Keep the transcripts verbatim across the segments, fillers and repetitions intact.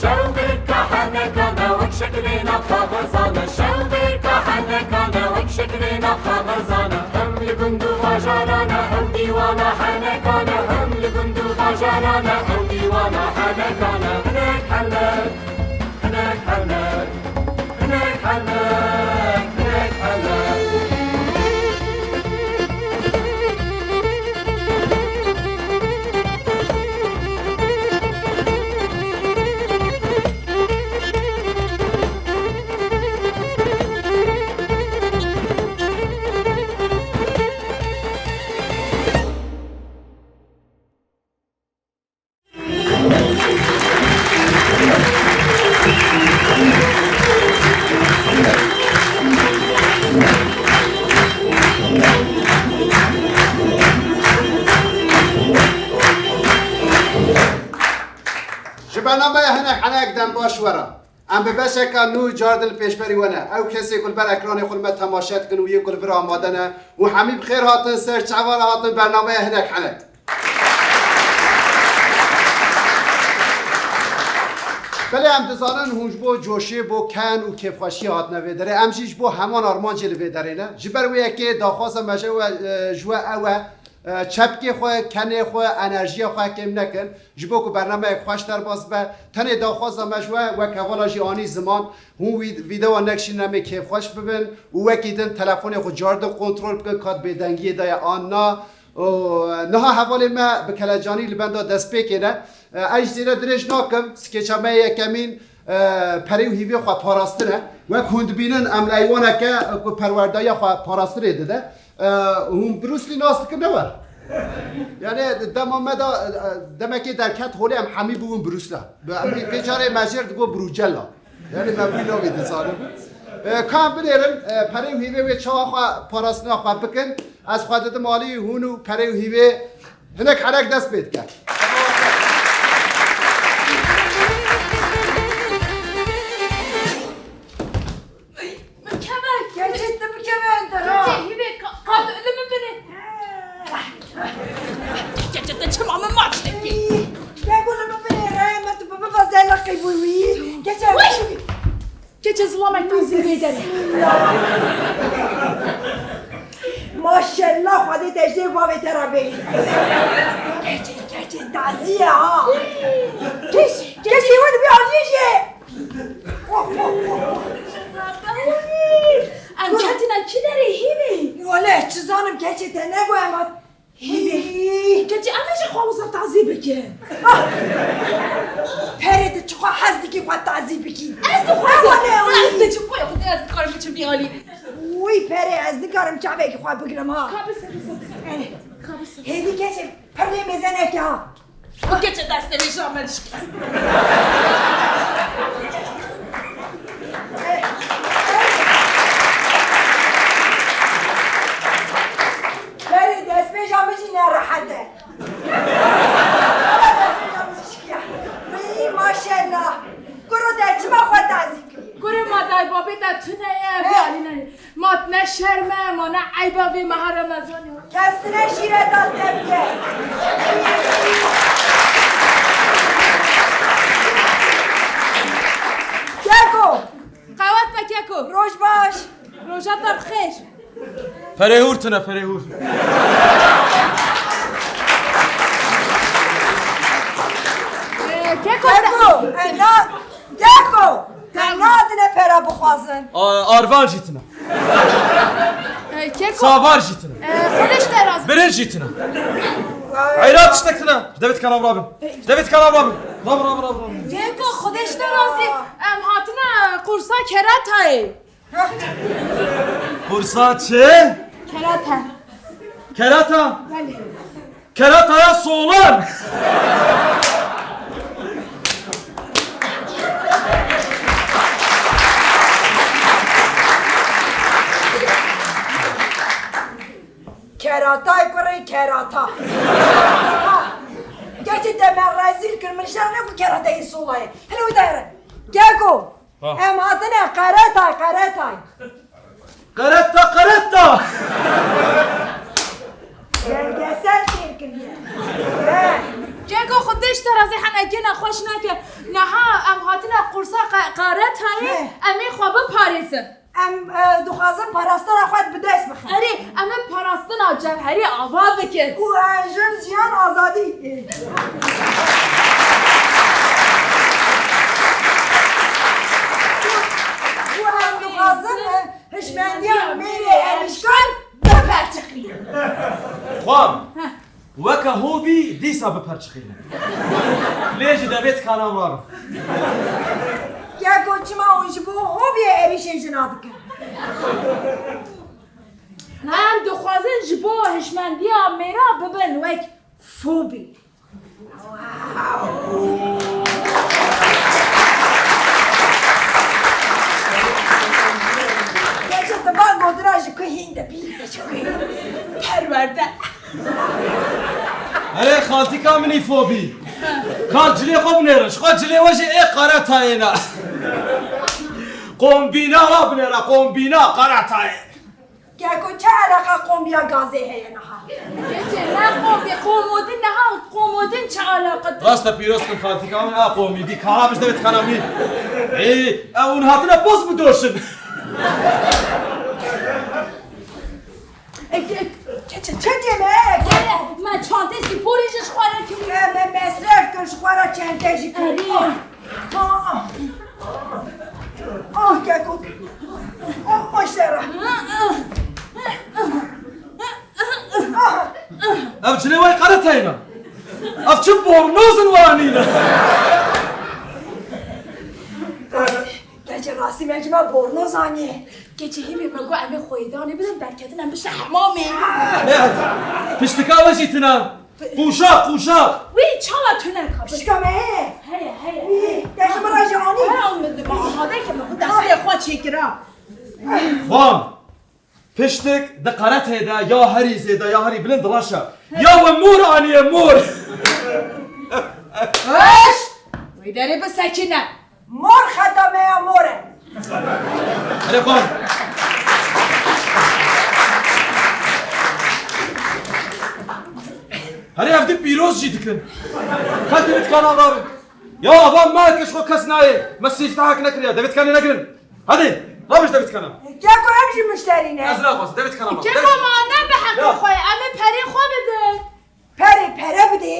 Şewqê kahenekane wek şekilê nav kaxizane, şewqê kahenekane wek şekilê nav kaxizane. Hem li gund û bajarane ew dîwana henekane, hem li gund û bajarane ew dîwana henekane. Hinek henek, hinek henek, hinek henek, hinek henek. Ji bernameya hinek henek dem baş were. Em bi beşeka nû cardin li pêşberî we ne. Ew kesê ku li ber ekranê xwe li me temaşe dikin û yê ku li vir amade ne û hemî bi xêr hatin ser çava re hatin bernameya hinek henek. Belê em dizanin hûn ji bo coşê, bo ken û kêfxweşiyê hatine vê derê. Em jî ji bo heman armancê li vê derê ne. Ji ber wê yekê daxwaza me ji we, e, ji we ew e, e, çepkê xwe, kenê xwe, enerjiya xwe kêm nekin. Ji bo ku bernameyek xweş derbas be, tenê daxwaza me ji we wek hevala jî anî ziman, hûn wî-, vîdeoya nekşînin em ê kêfxweş bibin û wekî din telefonê xwe cardin kontrol bikin ka di bêdengiyê de ye an na. Û niha hevalê me bi kelecanî li benda destpêkê ne. E, ez jî zêde dirêj nakim, skeça me yê yekemîn, e, perê û hîvê xwe parastine. Wek hûn dibînin, em li eywaneke, e, ku perwerdayiya xwe parastinê dide. E, hûn Bruce Lee nas dikin, ne we? Yani dema me da, e, demekê derket holê em hemî bûbûn Bruce Lee. Bi, em vê carê me jêr digot Brucella. Yani me wî navê dizanim. E, ka em binêrin, e, perê û hîvê wê çawa xwe parastina xwe bikin. Ez xwe didim alî hûn û perê û hîvê hinek herek dest pê dike. Min keve. Keçê, tu bikeve ender ha. Keçê, hîvê, ka-, ka-, li min binê. Keçê, te çima min maç dikî? Ey, gel ku li min binê, raya me tu bi min ve zehla qeybû wî. Keçê, wî. Keçê zilamek tu zilvê derê. Bismillah. Maşallah, Xwedê te jê bavê te re bê. Keçê, keçê, tazî ye ha. Keç, keçê, wan bi aliyê jê. Em ketine kî derê hîvî? Wele çi zanim keçê te negoyema hîvî. Keçê em ê jî xwe wisa tazî bikin. Ah! Perê tu çiqas hez dikî xwe tazî bikî. Ez dixwazim. Wele ez wî. Dê çi boya xwe ez dikarim biçim vî alî. Wî perê ez dikarim çavekî xwe bigirim ha. Ka bisin, bisin. Eh. Ka bisin. Hêdî keçê pirlê mêze neke ha. Û keçê destê wî ji me dişikî. Berê destpêja min jî ne rehet e. Destpêja min jî şikiya. Wî maşallah. Kuro te çima xwe tazî kiriye? Kurê ma dayê babê te tune ye, vî alî ne. Ma ne şerm e, ma ne eyb e vê meha Remezanê. Kesine şîreta te bike. Keko. Qewet be Keko. Roj baş. Roja te bi xêr. Perê hûr tune, perê hûr. Ee, Keko, Keko, te- e, na- Geko! Te nadine pera bixwazin. A-, arvan jî tine. E, Keko. Savar jî tine. E, Xwedeş te razî. Birinc jî tine. Eyra tiştek tine. Ji devê dikana rabin. Ji devê dikana rabin. Rabin, rabin, rabin, rabin. Keko, Xwedeş te razî. Em hatine qursa keratayê. Qursa çi? Kerata. Kerata? Belê. Kerataya solan. Keratay kurê kerata. Ha, keçê te me rezîl kir, min şer ne ku keratayê solayê. Hele wî dayre. Geko. Ha. Em hatine qeretay, qeretay. Kareta, kareta! Belgesel sêr kiriye. He. Keko, xwe dê ji te re zî henekê nexweş neke. Niha em hatine qursa qe-, qaretayê, He. em ê xwe biparêzin. Em, e, dixwazin parastina xwe bi dest bixin. Erê, em ê parastina cewherî ava bikin. Û, e, jin, jiyan, azadî. Û em dixwazin, e, hişmendiya mêrê Erîşkan biperçiqînin. Xwam. Heh. Weke hobî dîsa biperçiqîne. Lê ji devê tikana maro. Keko, çima hûn ji bo hobiyê êrîşên jina dikin? Em dixwazin ji bo hişmendiya mêra bibin wek fobî. Keçe, tu van gotina ji ku hîn de bî, ji ku hîn. Perwerde. Erê xaltîka min î fobî. Ka cilê xwe binêre. Ji xwe cilê we jî ê qaretayê ne. Kombîna wa binêre, kombîna qaretayê. Keko, çi eleqa kombiya gazê heye niha? Keçê, ne kombi, komodin niha, komodin çi eleqa? Rast e, pîroz kim xaltîka min, a komî dî, ka ha bijde bit kana min. Ê, ew hûn hatine poz bidoşin. E, ke-, keçe, çi diyeme, e, ke- Me çantê sporê jî ji xwe re kirî. Me, me mesref kir, ji xwe re çente jî kirî. Erê. Ah, ah. Ah, Keko. Ah, ah, şera. Ah. Ev cilê wê qaretayê ne. Ev çi bornoz in we anîne. Keçê, rastî me ji me bornoz anî. Keçê, hîvê me got em ê xweydanê bidin, derketin em bişin hemamê. Piştika we jî tune. Qûşaq, qûşaq. Wî çawa tune ka? Piştika me heye. Heye, heye. Wî, te ji min re jî anî. He, min, min amade ke min bi destê xwe çêkira. Xwam. Piştik di qaretê de ya herî zêde ya herî bilind dilaşe. Ya we mor aniye mor. Weş! Wê derê bisekine. Mor xeta me ya mor e. Erê xwe. Herê ev di pîroz jî dikin. Ka divit kana rabe. Ya ava me ke ji xwe kes nayê. Me sîftahek nekiriye. Devê tikanê negirin. Hadi, rabe ji devê tikana. Keko, ev jî muşterî ne. Ez naxwazim, devê tikana me. Keko, ma ne bi heqê xwe ye. Em ê perê xwe bidin. Perê, pere bidê.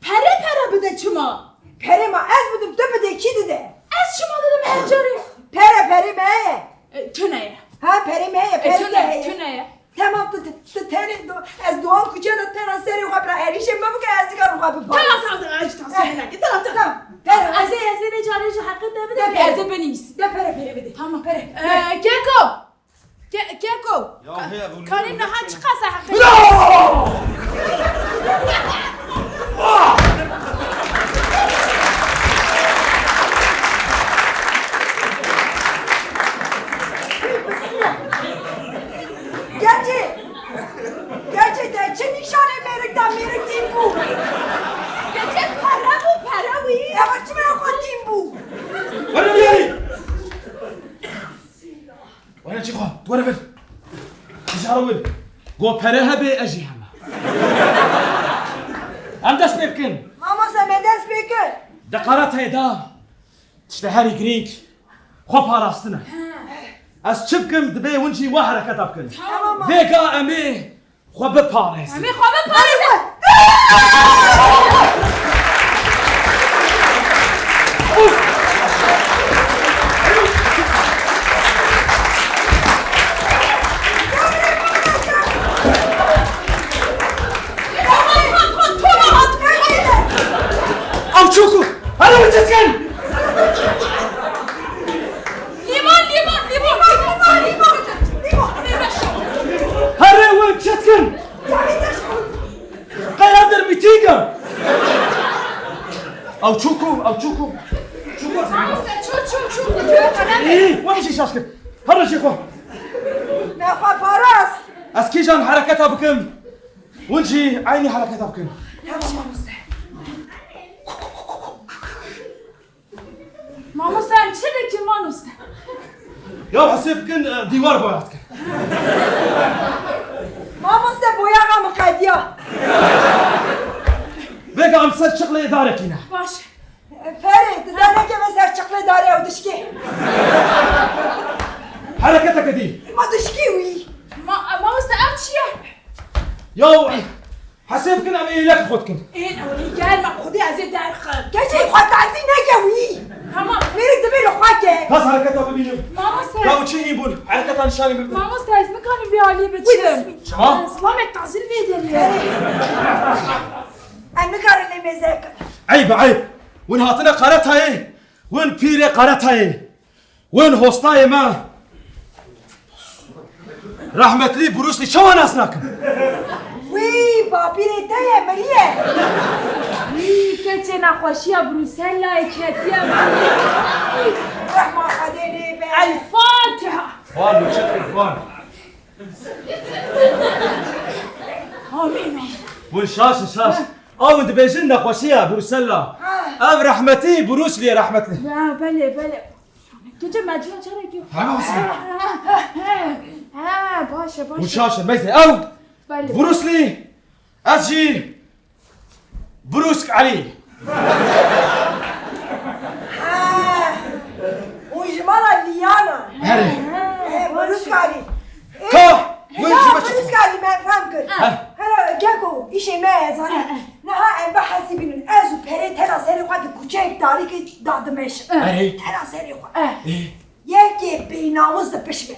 Pere, pere bide çima? Perê ma ez bidim, tu bidê, kî dide? Ez çima didim her carê? Pere, perê me ye. E, tune ye. Ha, perê me ye, E, perê tune, te heye. Tune ye. Tamam, tu, tu, tu tenê do-, ez dohan kuçe de tera serê xwe bira, êrîşê me bike, ez dikarim xwe biparêzim. Tamam, tamam, tamam, ajitasyon neke. Tamam, tamam. Tamam, pere. Ez ê, ez ê vê carê jî heqê te bidim, De pere. ez ê binivîsim. De pere, pere bide. Tamam. Pere. Ee, Keko! Ke-, Keko! Ya, Ka-, heye, bu Karî ne niha çi qasa heqê? Gerçi, gerçi de çi nîşanê mêrik da, mêrik tîn bû? Gerçi pere bû, pere wî. Ewa çima xwe tîn bû? Were biyarî. Were çi xwe, were vir. Dijara wir. Go pere hebe, ez jî heme. Em dest pê bikin. Mamoste, me dest pê kir. Deqara tê da. Tiştê herî girîng xwe parastin e. Ez çi bikim, dibê hûn jî wa hereketa bikin. Tamam. Vêga em ê xwe biparêzin. Em ê xwe biparêzin. Ew çûk û Hadi biçiskin! Limon, limon, limon, limon, limon, limon. Herê we çetkin! Qeya der mîtînga! Ew çûkû, ew çûkû. Çûkû. Çû, çû, çû, çû. Î, we min jî şaş kir. Her jî xwe. Me xwe parast. Ez kîjan hereketa bikim? Hûn jî eynî hereketa bikin. Tamam, mamoste. Mamoste, em çi dikin, mamoste? Ya hesê bikin, e, dîwar boya dikin. Mamoste, boyaxa min qediya. Vêga em ser çiqlê darekî ne. Baş. Perê, tu dernekeve ser çiqlê darê ew dişkê. Hereketeke dî. Ma dişkî wî. Ma, mamoste, ev çi ye? Ya, hesê bikin, em êlek xwe dikin. Ê, ew ê gel, ma xwedî ez ê derxim. Keçê xwe tazî neke wî. Tamam. Mêrik divê li xwe ke. Bas hereketa bibînim. Mamoste. Ya, û çi hîn bûn? Hereketa nîşanî bibin. Mamoste, ez nikarim vê alî biçim. Çima? Zilamek tazî vê derê. Em nikarin lê mêze kin. Eyb e, eyb. Hûn hatine Qaretayê, hûn pîrê Qaretayê, hûn hostayê me. Rehmetlî Bruce Lee çawa nas nakin? Wî, bapîrê te ye, miriye. Wî, keçê nexweşiya Brusellayê ketiye. Rehma Xwedê lê be. El Fatiha. Van, çi van. Amîn. Hûn şaş in, şaş. Ew dibêjin nexweşiya Brusella. Ha. Ev rehmetî Bruce Lee rehmetli. Ha, belê, belê. Gece mecnun çarekî. Ha, ha, ha, ha, ha, baş e, baş e. Hûn şaş in, meyse. Ew Belê. Bruce Lee, ez jî Brûsk Elî. Ha, hûn ji mala Liyana. Erê. He, Brûsk Elî. Ê, Ka, wê na, ji me çi? Brûsk Elî, me fem kir. He. Hera, Geko, îşê me ye, zanî. He, he. Niha em bihesibînin, ez û Perê tena serê xwe di kuçeyek tarîkê dadimeşin. Erê. Tena serê xwe. He. Ê. Yekê bênamûs di pişt me.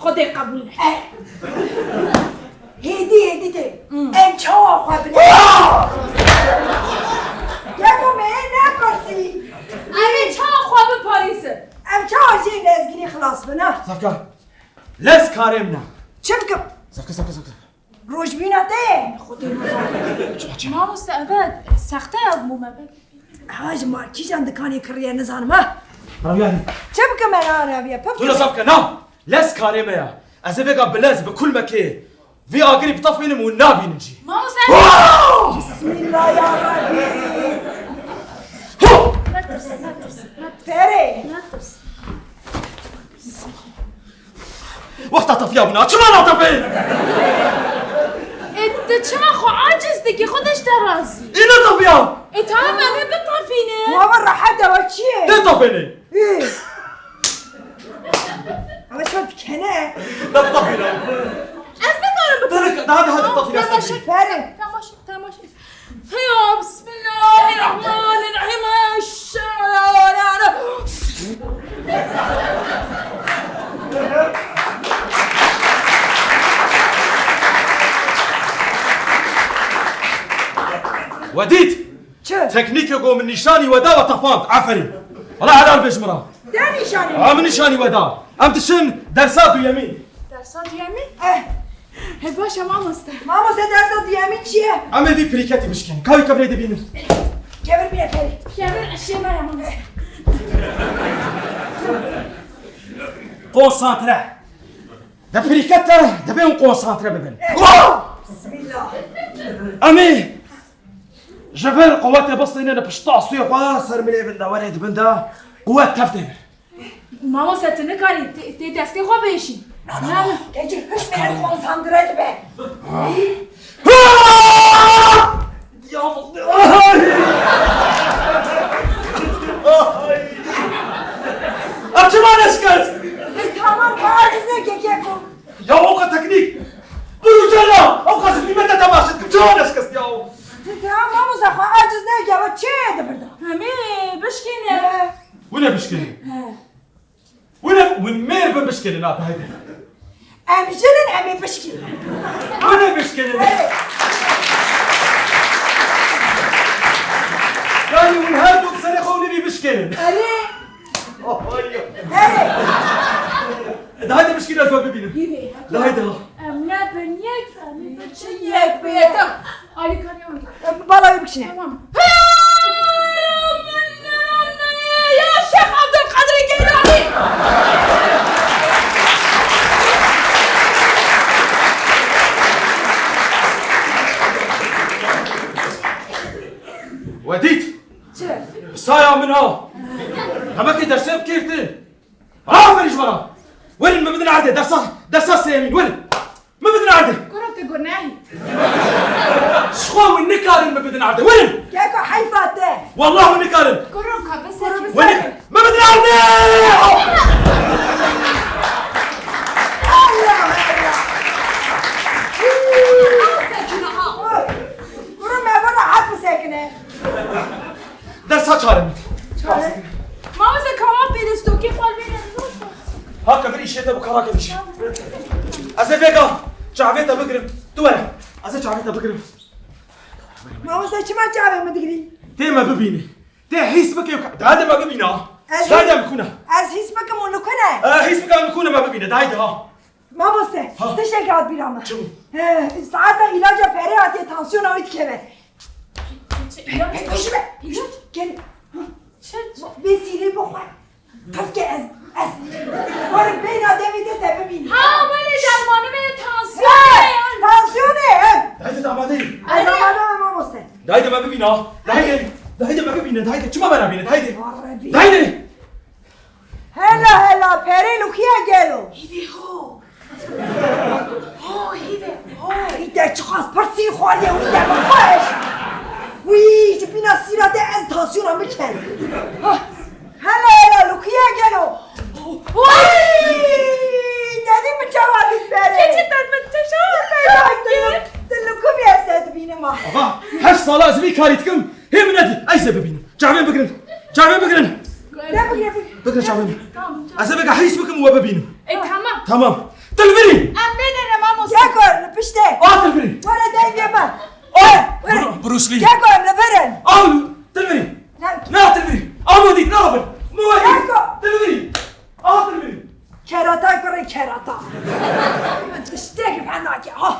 Xwedê qebûl neke. Eh. Hêdî hêdî tê. Hmm. Em çawa xwe bine? Gelo me yê nepirsî. Em ê çawa xwe biparêzin? Em çawa jê lezgînî xilas bin, ha? Sefka. Lez karê min e. Çi bikim? Sefka, sefka, sefka. Rojbîna te ye. Xwedê nizanim. Mamoste, eve sexte ye, bû me be. Ewa ji ma-, kîjan dikanê kiriye nizanim, ha? Raviya nî. Çi bikim me, ha, raviya? Pif. Tu ne saf ke, na. Lez karê me ya. Ez ê vêga bi lez, bi kulmekê vî agirî bitefînim û nabînim jî. Mamoste. Bismillah ya Rabbi. Hu! Netirs, netirs, netirs. Perê. Netirs. Wexta tefiya bûna, çima natefê? E, tu çima xwe aciz dikî, xwe de ji te razî. Ê, netefiya. E, tamam, em ê bitefînin. Baba, rehet e, we çi ye? Tê tefênê. Ê. Ama şöyle dikene. Ne bitefîne. Ez nikarim bitefînim. Daha, daha, daha bitefîne. Tamam, tamam, tamam. Tamam, tamam. Heya, bismillahirrahmanirrahim. We dît? Çi? Teknîkê ku min nîşanî we da, we tefand. Aferîn. Wela helal bê ji min re. De nîşanî. Ha, min nîşanî we da. Em diçin dersa duyemîn. Dersa duyemîn? Eh. He, baş e, mamoste. Mamoste, dersa duyemîn çi ye? Em ê vî pirîketî bişkînin. Ka wî kevirê dibînin. Kevir bîne perê. Kevir eşê me ye, mamoste. Konsantre. De pirîket de, divê hûn konsantre bibin. Eh. Bismillah. Em ê ji vir quwetê bistînin pişta stûyê xwe, ser milê bin de, werê di bin de quwet tev tê vir. Mamoste, tu nikarî tê, tê destê xwe bêşî. Na, na, na. Keçî hişmêre konsantre dibe. Ay! Ay! Ev çima neşkest? Tamam, aciz neke, Geko. Ya o ka teknîk. Dur ucana. O ka zilmete temaşe dikim. Çima neşkest ya? Tamam, mamoste, xwe aciz neke, we çi ye di vir de? Em ê bişkîne. He. Hûn ê bişkînin. He. Hûn ê, hûn mêr bin bişkînin, ha, haydi. Em jin in, em ê bişkînin. Hûn ê bişkînin. Evet. Yani hûn her du serê xwe hûn ê bişkînin. Erê. Oh, ay. Erê. De haydi bişkînin, ez we bibînim. Yürü. De haydi ha. Em ne bin yek, em ê biçin yek bi yek. Alîkariya min. Bala wê bikişîne. Tamam. Ya Şêx Abdulkadir Geylani! We dît? Çi? Bi saya min a. Demekê dersê bikêrtin. Aferî ji we re! Werin min bidin erdê, dersa, dersa sêyemîn, werin. Min bidin erdê. Kuro, tu gunehî. Ji xwe hûn nikarin min bidin erdê, werin. Keko, heyfa te. Wallah hûn nikarin. Kuro, ka bisekî. Werin. Min bidin erdê! Allah Allah! Kuro, me bo rahat bisekine. Dersa çare min. Çare? Mamoste, kawan pêlistokê xwe li vê derê. Ha, kevir îşê te bi kara kevir. Ez ê vêga çavê te bigirim. Tu were. Ez ê çavê te bigirim. Mamoste, çima çavê min digirî? Tê me bibînî. Tê hîs bike û ka-, dayê de me bibîne ha. Ez Dayê de hîs, em kune. Ez hîs bikim û li kune. E, hîs bike em kune me bibîne. Dayê de ha. Mamoste, Ha. tiştek hat bîra min. Çi bû? He, saeta îlaca perê hatiye, tansiyona wî dikeve. Çi, çi, ilaç? Pekişme. İlaç? Gel. Çi, çi? Vê sîrê bixwe. Kifke ez, ez. Werin beyna devê te te bibînim. Ha, belê dermanê me tansiyon. He, tansiyonê, he. Dayê de damadê. Ay, damadê me mamoste. Dayê de me bibîne ha. Dayê de, dayê de me bibîne. Dayê de, çima me nabîne? Dayê de. Yarabî. Dayê de. Hela, hela, perê li ku ye gelo? Hîvê ho. Ho, hîvê ho. Î te çiqas pirsî xwariye wî te bixweş. Wî ji bîna sîra te ez tansiyona min ker. Hela, hela, li ku ye gelo? Ay! Dedî min çawa dît perê? Keçi te min çawa Ay, ay, tu li, tu li ku bî ez te dibînim ha? Ava, heşt sala ez vî karî dikim. Hê min nedî, ez ê bibînim. Çavên bigirin. Çavên bigirin. Ne bigire, bigire. Bigire çavên. Tamam, tamam. Ez ê vêga hîs bikim û we bibînim. E, tamam. Tamam. Tilvirî. Em vê derê mamoste. Gel gör, li piştê. A tilvirî. Were dengê me. A, Were. Bru-, Bruce Lee. Gel gör, li vir in. A, tilvirî. Ne? Na tilvirî. A, modî, na bin. Modî. Gel gör. Tilvirî. A, tilvirî. Kerata kurê kerata. Tiştek fena ki. Ah.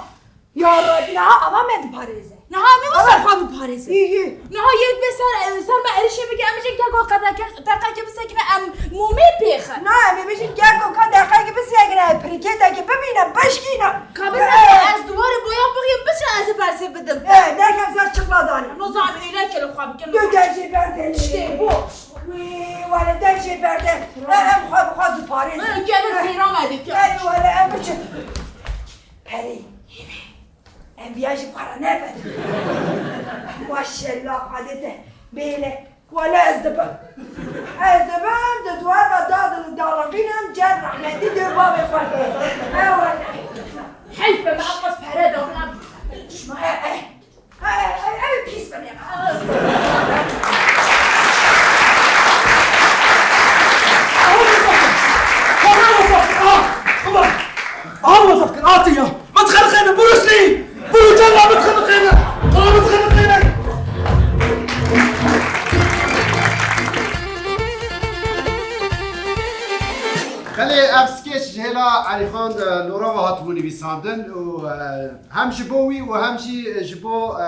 Ya Rabbi, niha ava me diparêze. Niha em ê wisa xwe biparêzin. Hî, hî. Niha yek bê ser, ser me êrişê bike, em bêjin keko ka deqe-, deqekê bisekine, em mûmê pêxin. Na, em ê bêjin keko ka deqekê bisekine, pirkêtekê bimîne, bişkîne. Ka bisekine, ez diwarê boya bixîm, biçe ez ê bersê bidim. E, derkem ser çiqla danê. Nizanim êreke li xwe bikim. Tu dercê berde. Tiştê boş. Wî, wele dercê berde. E, em xwe bi xwe diparêzin. E, kevin pêra me dikim. E, wele em biçin. Perê. Em viya jî para nebin. Maşallah, Xwedê te bêle. Wele ez dibim. Ez dibim, di duwarda dadin û daliqînim, cem rehmetî dê bavê xwe. E wele. Heyf e, me eqas pere da, bina şima. E, e. E, e, e, pîs bibî. Ama zafkın atı ya. Mıtkın kıyını, Bruce Lee. Bunu canla mıtkın kıyını. Bunu mıtkın kıyını. Belê ev skeç ji hêla Elîxan, e, Lorava hatibû nivîsandin û, e, hem ji bo wî û hem jî ji bo, e,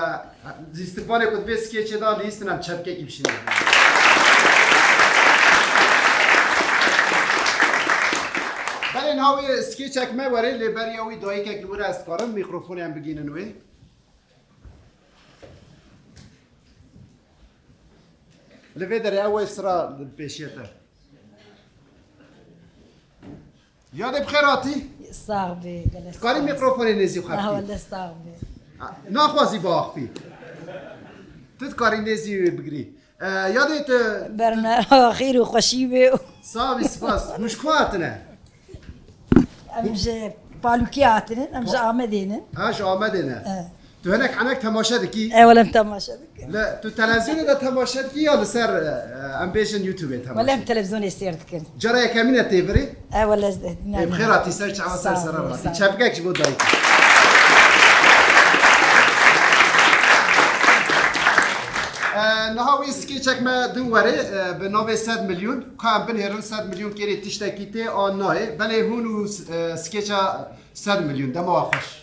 lîstikvanê ku di vê skeçê de lîstin em çepkekî bişînin. Belê niha wê skeçek me were, lê beriya wî dayikek li wir e, ez dikarim mîkrofonê em bigînin wê. Li vê derê ew ê sira li pêşiya te. Yadê bi xêr hatî. Sax bî, gelek Karî spas. Mîkrofonê nêzî xwe Ah, bikî. Wele sax bî. Ha, naxwazî biaxivî. Tu dikarî nêzî wê bigirî. E, yadê tu Bernameya xêr û xweşî bê. Sax bî, spas. Hûn ji ku hatine? Em ji Palûkê hatinin, em ji Amedê ne. Ha, ji Amedê ne. E. Tu hinek enek temaşe dikî? E, wele em temaşe dikin. Li, tu televizyonê de temaşe dikî ya li ser, e, em bêjin YouTubeê temaşe? Wele em televizyonê sêr dikin. Cara yekemîn e tê virê? E, wele ez, ne, Ê, bi xêr hatî ser çava ser Sağ ol, sera sağ ol. Çepkek ji bo dayikê. E, niha wê skeçek me din were, e, bi navê sed milyon. Ka em binêrin sed milyon kêrê tiştekî tê an nayê. Belê hûn û, e, skeça Sed milyon, dema we xweş.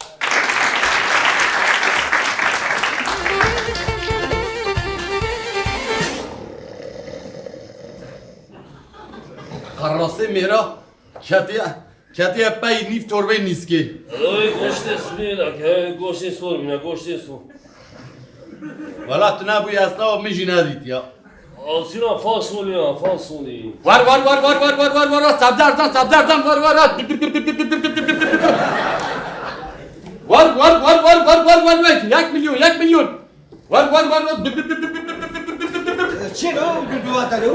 Qerrasê mêra ketiye, ketiye pey nîv torbeyê nîskê. Oy, goştê sor bîne, goştê sor bîne, goştê sor. Wela tu nebûyî ez tawa min jî nedîtiya. Asîna fasolî ya, fasolî. War, war, war, war, war, war, war, war, war, sebze erzan, sebze erzan, war, war, war. War, war, war, war, war, war, war, war, yek milyon, yek milyon. War, war, war, war. Çi lo, du, du, ata lo?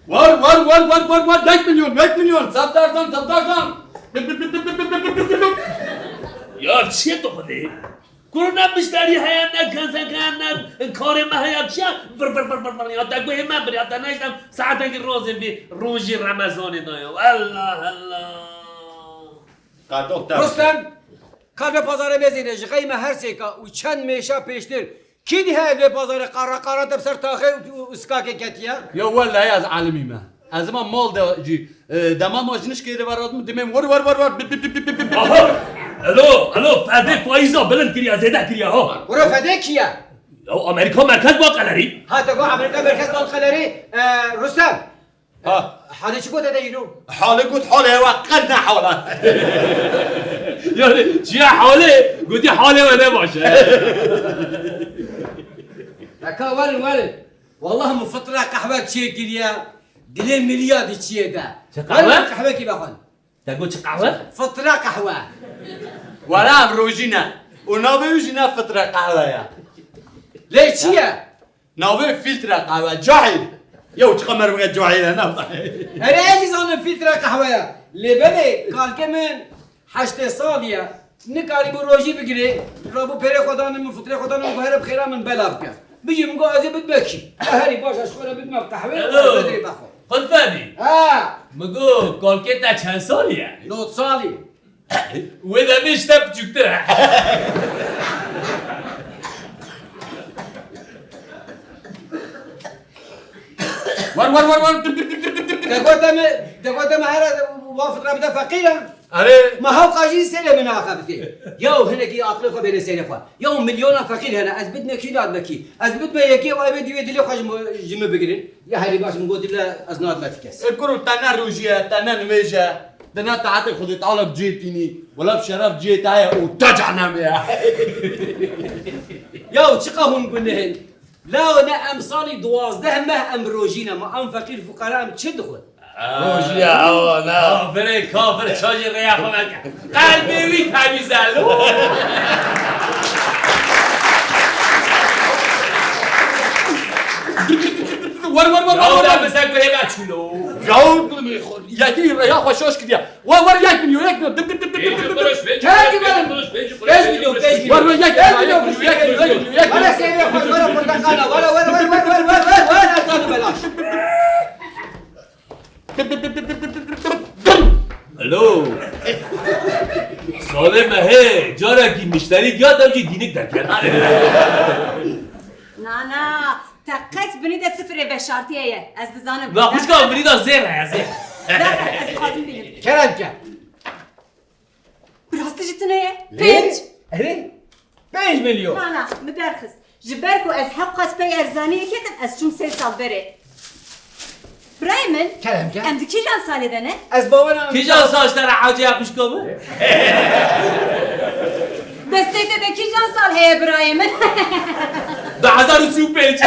War, war, war, war, war, war, yek milyon, yek milyon. Sebze erzan, sebze erzan. Ya çi ye tu xwedê? Kuro ne mişterî heye, ne kesek heye, ne karê me heye, çi ye? Vir, vir, vir, vir, vir, ya te guhê me bir, ya te neştem, saetekî rozê bî, rojî Remezanê da ya. Allah, Allah. Qatox te Rustem, ka vê pazarê mezêne, ji qey me her sêka û çend mêşa pêştir, kî dî heye vê pazarê qara qara te bi ser taxê û, û, û skakê ketiye? Ya wellahî ez alimî me. Ez ma mal de jî, e, dema ma ji nişkê de veradin, dimêm wer, wer, wer, wer, bip, bip, bip, bip, bip, bip. Aha! Elo, elo, fedê faiza bilind kiriye, zêde kiriye ha. Bro, fedê kî ye? Ya Amerîka Merkez Bankelerî. Ha, te got Amerîka Merkez Bankelerî, e, Rustem. Ha. Halê çi gote de îro? Halê got halê ew qet ne hala. Yani çiye halê, gotî halê we ne baş e. Eka werin, werin. Wallah min fitra qehwe çêkiriye, dilê miriya di çiyê de. Çi qehwe? Werin qehwekî vexwin. Te got çi qehwe? Fitra qehwe. Were em rojî ne. Û navê wî jî ne fitra qehwe ye. Lê çi ye? Navê fîltre qehwe. Cahil. Yew çiqa merivê cahil e, ne? Erê ez jî zanim fîltre qehwe ye. Lê belê kalkê min heştê salî ye. Nikarîbû rojî bigirê, rabû pêrê xwe danê min, fitrê xwe danê min, got here bi xêra min bela bike. Bijî min got ez ê bidme kî. E, herî baş ez xwe re bidme qehwê, Elo. Ez bedirê bexwe. Qulfedî. Ha. Min got, kalkê te çend salî ye? Nod salî. Wê demê ji te biçûktir e. War, war, war, war. Te gote me, te gote me here wa fitra bide feqîr e. Erê. Ma hewqa jî sêrê min axebitê. Yaw hinekî aqilê xwe bêne sêrê xwe. Yaw milyona feqîr hene, ez bidme kî, nadme kî. Ez bidme yekê û ew ê dî wê dilê xwe ji min, ji min bigirin. Ya herî baş min got dile ez nadme ti kes. E kuro te ne rojî ye, te ne nimêj e. Di ne taetê Xwedê Teala bi cihê tînî. Wela bi şeref cihê te ye û te cehennemê ye. Yaw çiqa hûn guneh in. Lawo ne em salî duwazdeh meh em rojî ne, ma em feqîr fuqara em çi dixwin? Rojî ye, awa ne. Kafirê kafir çajê rêya xwe veke. Qelbê wî temîz e lo. War, war, war, war, war, war. Bize guhê me çûlo. Yaw, yekî rêya xwe şaş kiriye. War, war, yek milyon, yek milyon. Dip, dip, dip, dip, dip, dip, dip. Pênc kuruş, pênc kuruş, Pênc milyon, pênc milyon. War, war, yek milyon, yek milyon, yek milyon, yek milyon, yek milyon. Were seyvê xwe, were porteqala, were, were, were, were, were, were, were, ez danim belaş. Alo. Salê me hê, carekî mişterî giya te jî dînik derket. Na, na, te qet binî de sifirê veşartiyê ye. Ez dizanim. Na, xwişka binî de zêr heye, zêr. Derxist, ez dixwazim bînim. Kerem ke. Bi rastî jî tune ye? Lê? Pênc. Erê? Pênc milyon. Na, na, min derxist. Ji ber ku ez hewqas pey erzaniyê ketim, ez çûm sê sal berê. Birayê min, Kerem ke. Em di kîjan salê de ne? Ez bawer nakim. Kîjan sal ji te re ecêya xwişka min? Destê te de kîjan sal heye birayê min? Du hezar û sî û pênc.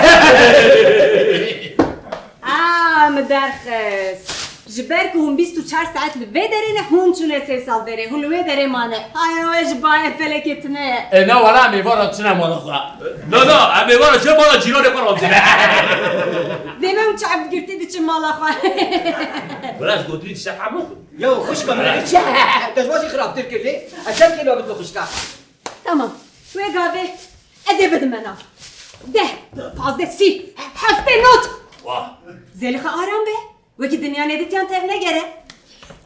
Aa, min derxist. Ji ber ku hûn bîst û çar saet li vê derê ne, hûn çûne sê sal berê, hûn li wê derê mane. Haya we ji bayê felekê tune ye. E, na wala em êvara çine mala xwe. Na, na, em êvara çine mala cîranê xwe razî ne. Dê me hûn çav girtî diçin mala xwe. Wala ez gotinî tiştek hemû. Ya xwişka min, çi? Te ji we jî xirabtir kir lê. Ez çend kêlo bidme xwişka? Tamam. Wê gavê ez ê bidim me nav. Deh, pazdeh, sî, heftê not. Wah. Zelixa aram be. Wekî dinya nedîtiyan tev negere.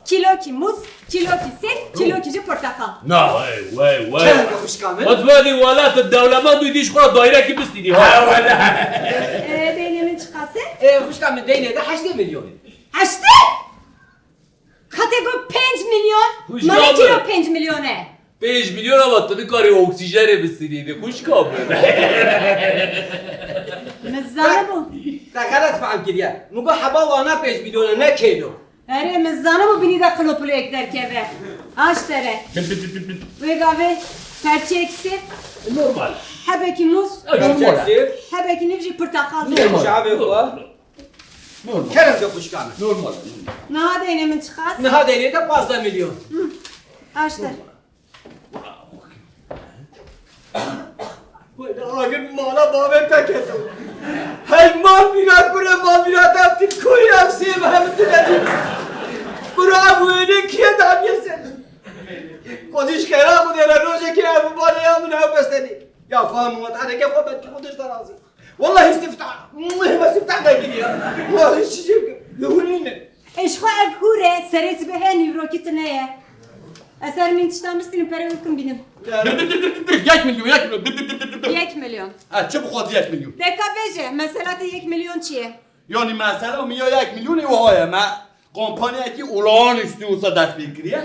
Kîlokî mûz, kîlokî sêv, kîlokî jî porteqal. Na. Wey, wey, wey. Çend xwişka min? Hadi, hadi, wala tu dewlemend û dîş xwe dairekî bistînî, ha. Ha, wala. Ee, deynê min çiqas e? Ee, xwişka min deynê de heştê milyon. Heştê? Ka te got pênc milyon, Xwişka mane min. Kîlo pênc milyon e. Pênc milyon ama tu nikarî oksîjenê bistînî, xwişka min. Min zanibû. Te xelet fehm kiriye. Min got heba wana pênc milyon e, ne kêlo. Erê, min zanibû binî de qilopulêk derkeve. Aş tere. Wê gavê Perçeyek sêv, Normal. Hebekî mûz, Normal. Perçeyek sêv, hebekî nîv jî pirteqal. Normal. Çavê xwe. Normal. Kerem de xwişkane. Normal. Niha deynê min çiqas? Niha deynê de pazdeh milyon. Aştir. Wele agir mala bavê te keto. Hey mal bîra kure mal bîra te tî koyî ev sê ve hem tu ne dî. Kura ev wêne kiye dabiye ser. Kozî ji xêra xwe dêre rojekê ev bale ya min ew bestenî. Ya xwe min wetaneke xwe belkî xwe dişta razî. Wallahî siftah. Muhîm e siftah nekiriye. Wallahî çi jê bikim. Li hûn nîne. Ê ji xwe ev hûr e, serê sibê heye nîvrokî tune ye. Ez her min tiştan bistînim, perê wê bikim bînim. Dur, dur, dur, dur, dur, dur. Yek milyon, yek milyon. Dur, dur, dur, dur, dur, dur. Yek milyon. Ha, çi bixwazî yek milyon? Deka bêje, mesela te yek milyon çi ye? Yani mesela min ya yek milyon ê wiha ye, me Kompanyayekî olağanüstü olsa dest pê kiriye.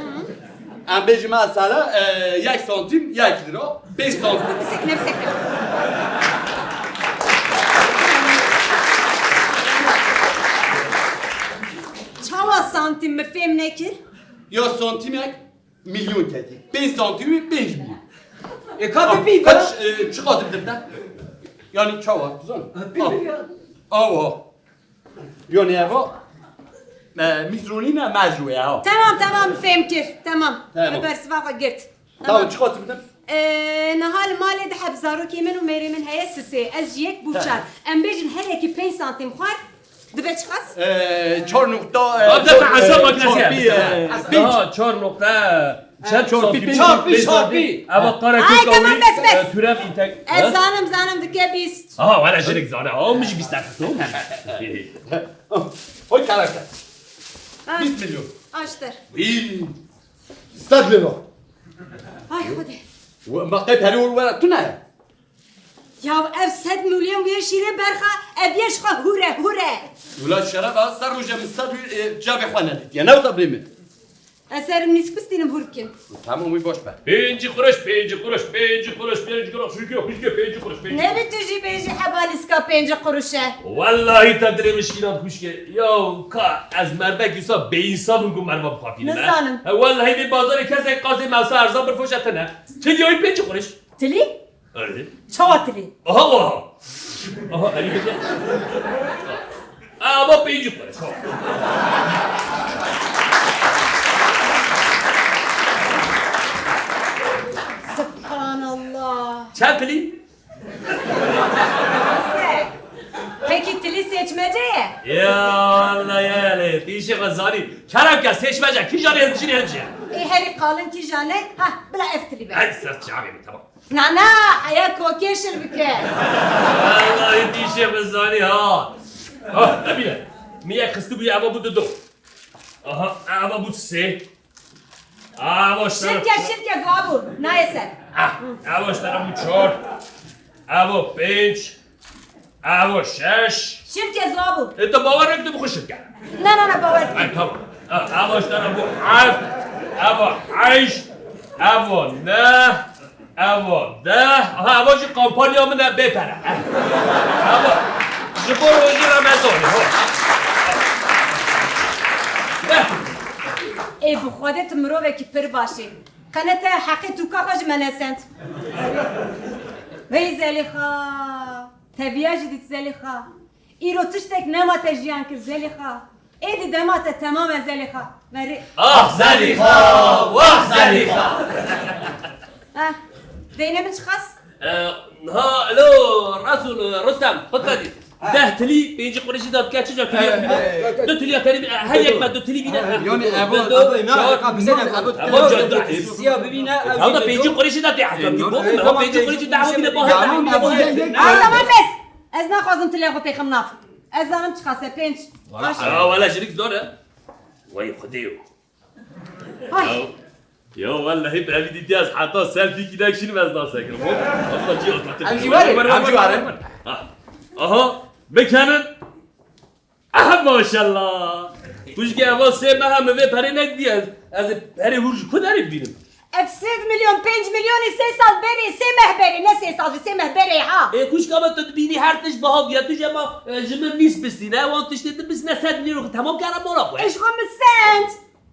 Em bêjin mesela, e, yek santim yek lira, pênc santim. Bisekine, bisekine. Çawa santim, min fêm nekir? Ya santimek milyon ketî. Pênc santim wî pênc milyon. E, ka bipî, kaç, e, çiqas dibde? Yani çawa, dizan? Ha, bir milyon. Awa. Yonê eva, e, mîtronî ne, mezrû ye ha. Temam, temam, fêm kir. Temam. Temam. Me bersiva xwe girt. Tamam, tamam. Çiqas bidim? E, niha li malê di heb zarokê min û mêrê min heye sisê. Ez ji yek bû çar. Em bêjin her yekî pênc santim xwar. Dibe çiqas? E, çar nokta, e, Abi, çar, e, hesap makinesi çarpı, yapmışsın, e, ha. Pênc. Aha, çar nokta. Çar çarpı pênc. Çarpı, çarpı. Ama Karaköy Ay, tamam, bes, bes. E, türev intek-, Ez ha? zanim, zanim dike bîst. Aha, wele jinik zane. Almış bîst dakika. Hoy karakter. Ha. Bîst milyon. Aştir. Bin. Sed lira. Ay Xwedê. Ve-, ma qey perê were tu ne? Ya ev sed milyon wê şîrê berxa, ev yê ji xwe hûre, hûre. Wila şeref a, ser roje min sed wî, e, cavê xwe nedîtiye. Ne wisa birê min? Ez serim nîsk bistînim hûr bikim. Tamam, wî baş be. Pêncî quruş, pêncî quruş, pêncî quruş, pêncî quruş, xwişkê, xwişkê, pêncî quruş, pêncî quruş. Nebî tu jî bêjî heba nîska pêncî quruş e. Wellahî te dilê min şikînand xwişkê. Yaw ka ez mervekî wisa bêînsan im ku merva bixapînim, he? Nizanim. He, wellahî vê bazarê kesek qasê mewsa erza birfoşe tine. Çi diyoyî pêncî quruş? Tilî? Erê. Çawa tilî? Aha, aha. Aha, erê. Ama pêncî quruş. Subhanallah. Çend tilî? Peki tilî seçmece ye? Ya Allah ya Allah. Dîşê xwe zanî. Kerem ke seçmece. Kîjan êzicî ne? Ê herî qalin kîjan e? Ha, bila ev tilî be. Ey ser çavê min, tamam. Na, na, eya kokê şil bike. Wellahî dîşê min zanî ha. Ah, ne bîne. Min yek xistibû, eva bû didu. Aha, eva bû sê. Eva ştara. Şilke, şilke, zabû. Nayê ser. Ah, eva ştara bû çar. Eva pênc. Eva şeş. Şilke zabû. E, te bawer nekir, tu bixwe şilke. Na, na, na, bawer dikim. Ay, tamam. Ha, eva ştara bû heft. Eva heşt. Eva neh. Eva deh. Ha, eva jî kampanya min e bê pere. Eva ji bo rojî Remezanê, ho. Deh. Ê, bi Xwedê tu mirovekî pir baş î. Qene te heqê tûka xwe ji me nesend. Wey Zelîxa. Teviya jî dît Zelîxa. Îro tiştek nema te jiyan kir Zelîxa. Êdî dema te temam e Zelîxa. Verê. Ah Zelîxa, wah Zelîxa. Eh, deyne min çiqas? Eh, ha, elo, Resul, Rustem, xwe dî. Deh tilî, pêncî qurişî da dike, çi ca tilî bîne? Du tilî ya terî bîne, her yek me du tilî bîne. Yani ev, ev, ev, ev, Tamam, ca, du, siya bibîne, ev da pêncî qurişî da tê hesab kir. Bo, pêncî qurişî da hesab kir. Tamam, bes. Ez naxwazim tilê xwe têxim nav. Ez zanim çiqas e, pênc. Baş e. Ya, wele jinik zor e. Wey Xwedê yo. Ay. Ya, ya, wellahî bi evî dîtî ez heta selfîkî nekişînim ez nas nekirim. Hop, hop, cî oturtun. Em jî werin, em jî werin. Ha. Aha, bikenin. Aha, maşallah. Xwişkê eva sê meha min vê perê nedî ez. Ez ê perê hûr ji ku derê bibînim? Ev sê milyon, pênc milyonî sê sal berê, sê meh berê, ne sê sal jî, sê meh berê ha. Ê xwişka me, tu dibînî her tişt biha bûye, tu jî hema, e, ji min mîs bistîne, wan tiştê din bistîne sed milyon xwe temam kere mala xwe. Ê ji xwe min send.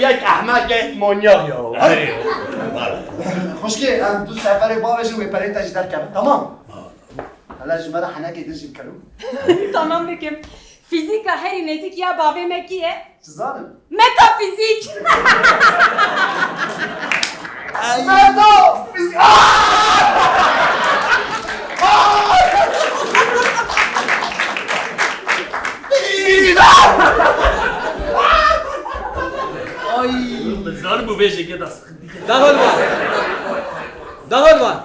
Yek ehmekê manyaq ya. Erê. Xwişkê, em tu seferê bavêjin wê perê te jî derkevin, tamam? Hala ji me re henekê din jî bikero. Tamam bikim. Fîzîka herî nêzîk ya bavê me kî ye? Çi zanim? Metafîzîk! Metafîzîk! Ay! Zanim û vêjê geda sıkıntı. Dahol var. Dahol var.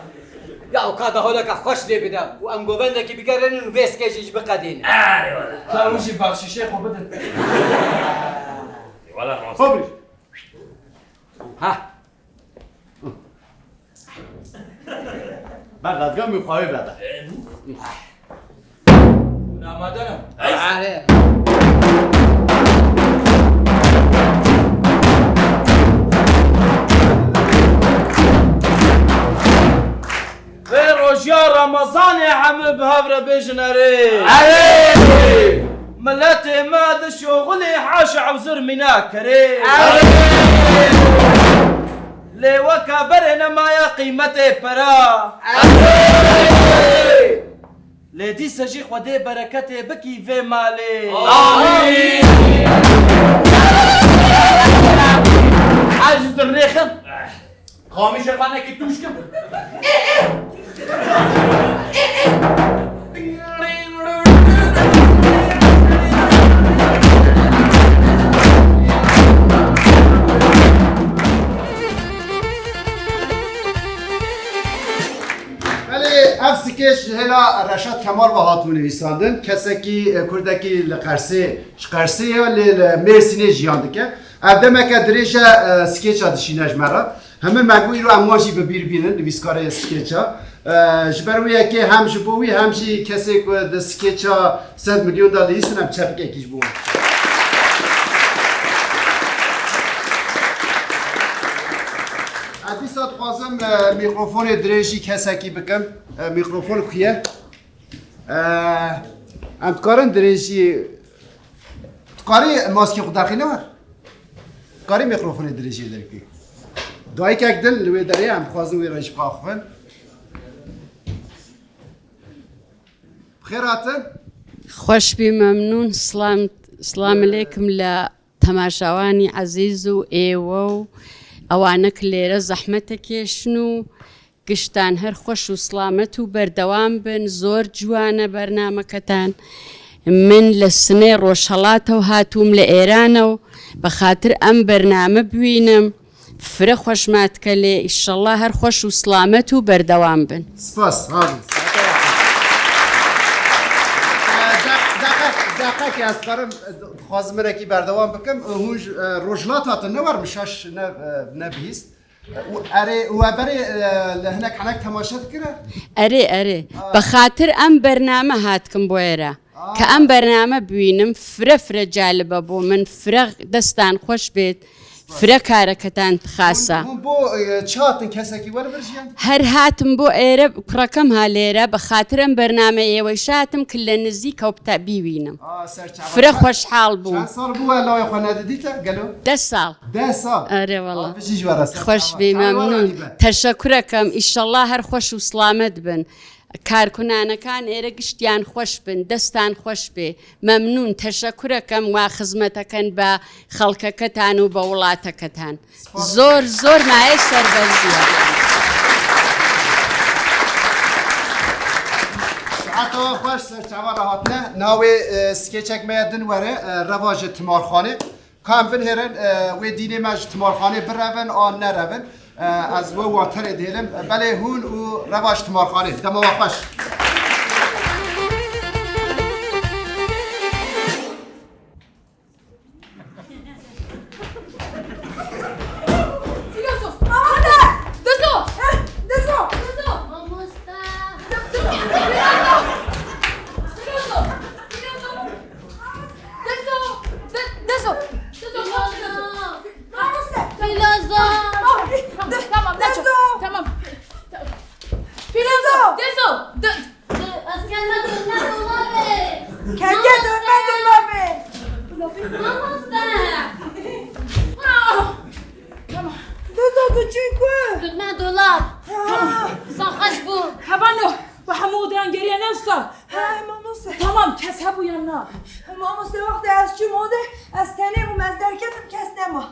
Ya ka daholeka xweş lê bide û em govendekî bigerînin û vê sikê jî biqedînin. Eyvallah. Ka hûn jî baxşîşê xwe bidin. Eyvallah, rast. Xwe bir. Ha. Ber dezgah min xwe wê bide. Hûn amade ne? Are. Vê rojiya Remezanê hemû bi hev re bêjin erê. Erê! Miletê me di şoxulê haşa û zirmîna kerê. Erê! Lê weke berê nemaye qîmetê pera. Erê! Lê dîse jî Xwedê bereketê bikî vê malê. Amîn! Ez ji zirnêxim. Kamî şervanekî tûş kim. Belê, ev skeç ji hêla Reşat Kemal ve hatibû nivîsandin. Kesekî, e, kurdekî li Qersê, ji Qersê ye, lê li Mêrsînê jiyan dike. Ev demeke dirêj e, e, skeça dişîne ji me re. Hemî me got îro em wan jî bi bîr bînin, nivîskarê skeça. E, ji ber wê yekê hem ji bo wî hem jî kesê ku di skeça sed milyon de dilîstin, em çepikekî ji bo wan. Ez dîsa dixwazim, e, mîkrofonê dirêjî kesekî bikim. E, mîkrofon xuye. E, em dikarin dirêjî, dikarî maskê xwe derxîne wer? Dikarî mîkrofonê dirêjî derkî. Dayikek din li wê derê em dixwazin wê re jî biaxivin. Bi xêr hatin. Xweş bî, memnûn. Slam, slam aleykum le temaşawanî ezîz û êwe û ewane ku lêre zehmet dikêşin û giştan her xweş û silamet û berdewam bin. Zor ciwan e bernameketan. Min li Sinê Rojhelatew hatûm, li Êranew, bi xatir em bername bibînim. Fire xweş me dike lê, îşallah her xweş û silamet û berdewam bin. Spas, sağ olun. Deqek, deqek ez karim, dixwazim mirekî berdewam bikim. Hûn ji, e, Rojhilat hatin, ne wer min şaş ne, e, nebihîst. Û erê, û we berê, e, li hinek henek temaşe dikire? Erê, erê. Aa. Bi xatir em bername hatkim bo êre. Aa. Ke em bername bibînim, fire fire calibe bo min, fire destan xweş bêt, fire kareketan dixasa. Hûn, hûn bo, e, çi hatin kesekî we li vir jiyan? Her hatim bo êre, kurekem ha lêre, bi xatir em bername êwe jî hatim, ki li nizîk ew bi te bîwînim. Aa, serçava. Fire xweşhal bûm. Çend sal bû we lawê xwe nedidîte, gelo? Deh sal. Deh sal? Erê wala. Aa, bijî ji we re serçava. Xweş bî, memnûn. Çawa we re dîbe? Teşekkür ekem. Îşallah her xweş û silamet bin. Karkunanekan êre giştiyan xweş bin, destan xweş bê. Memnûn, teşekkür ekem wa xizmeteken be xelkeketan û be welateketan. Spas. Zor, zor mayê serberziya. Saeta we xweş, ser çava re hatine. Navê, e, skeçek me ye din were, e, Reva ji Timarxanê. Ka em binêrin, e, wê dînê me ji Timarxanê birevin an nerevin. E, ez we waterê dihêlim. Belê hûn û Reva ji Timarxanê. Dema we xweş. Fîlozof! Mamoste! Dizo! Dizo! Dizo! Mamoste! Dizo! Fîlozof! Fîlozof! Fîlozof! Dizo! Di-, Dizo! Dizo! Fîlozof! Mamoste! Fîlozof! Tamam, tamam, Neço. Dizo! Tamam. Fîlozof! Dizo! Di-, Di-, ez kenge dönme dolabê. Kenge dönme dolabê. Mamoste. Ah! Tamam. Dizo, tu çi ku? Dönme dolab. Ha. Tamam. Sen xweş bû. Hevano, bi hemû de Geriye ne usta? He, mamoste. Tamam, kes hebû yan na? Mamoste, wextê ez çûm odê, ez tenê bûm, ez derketim, kes nema.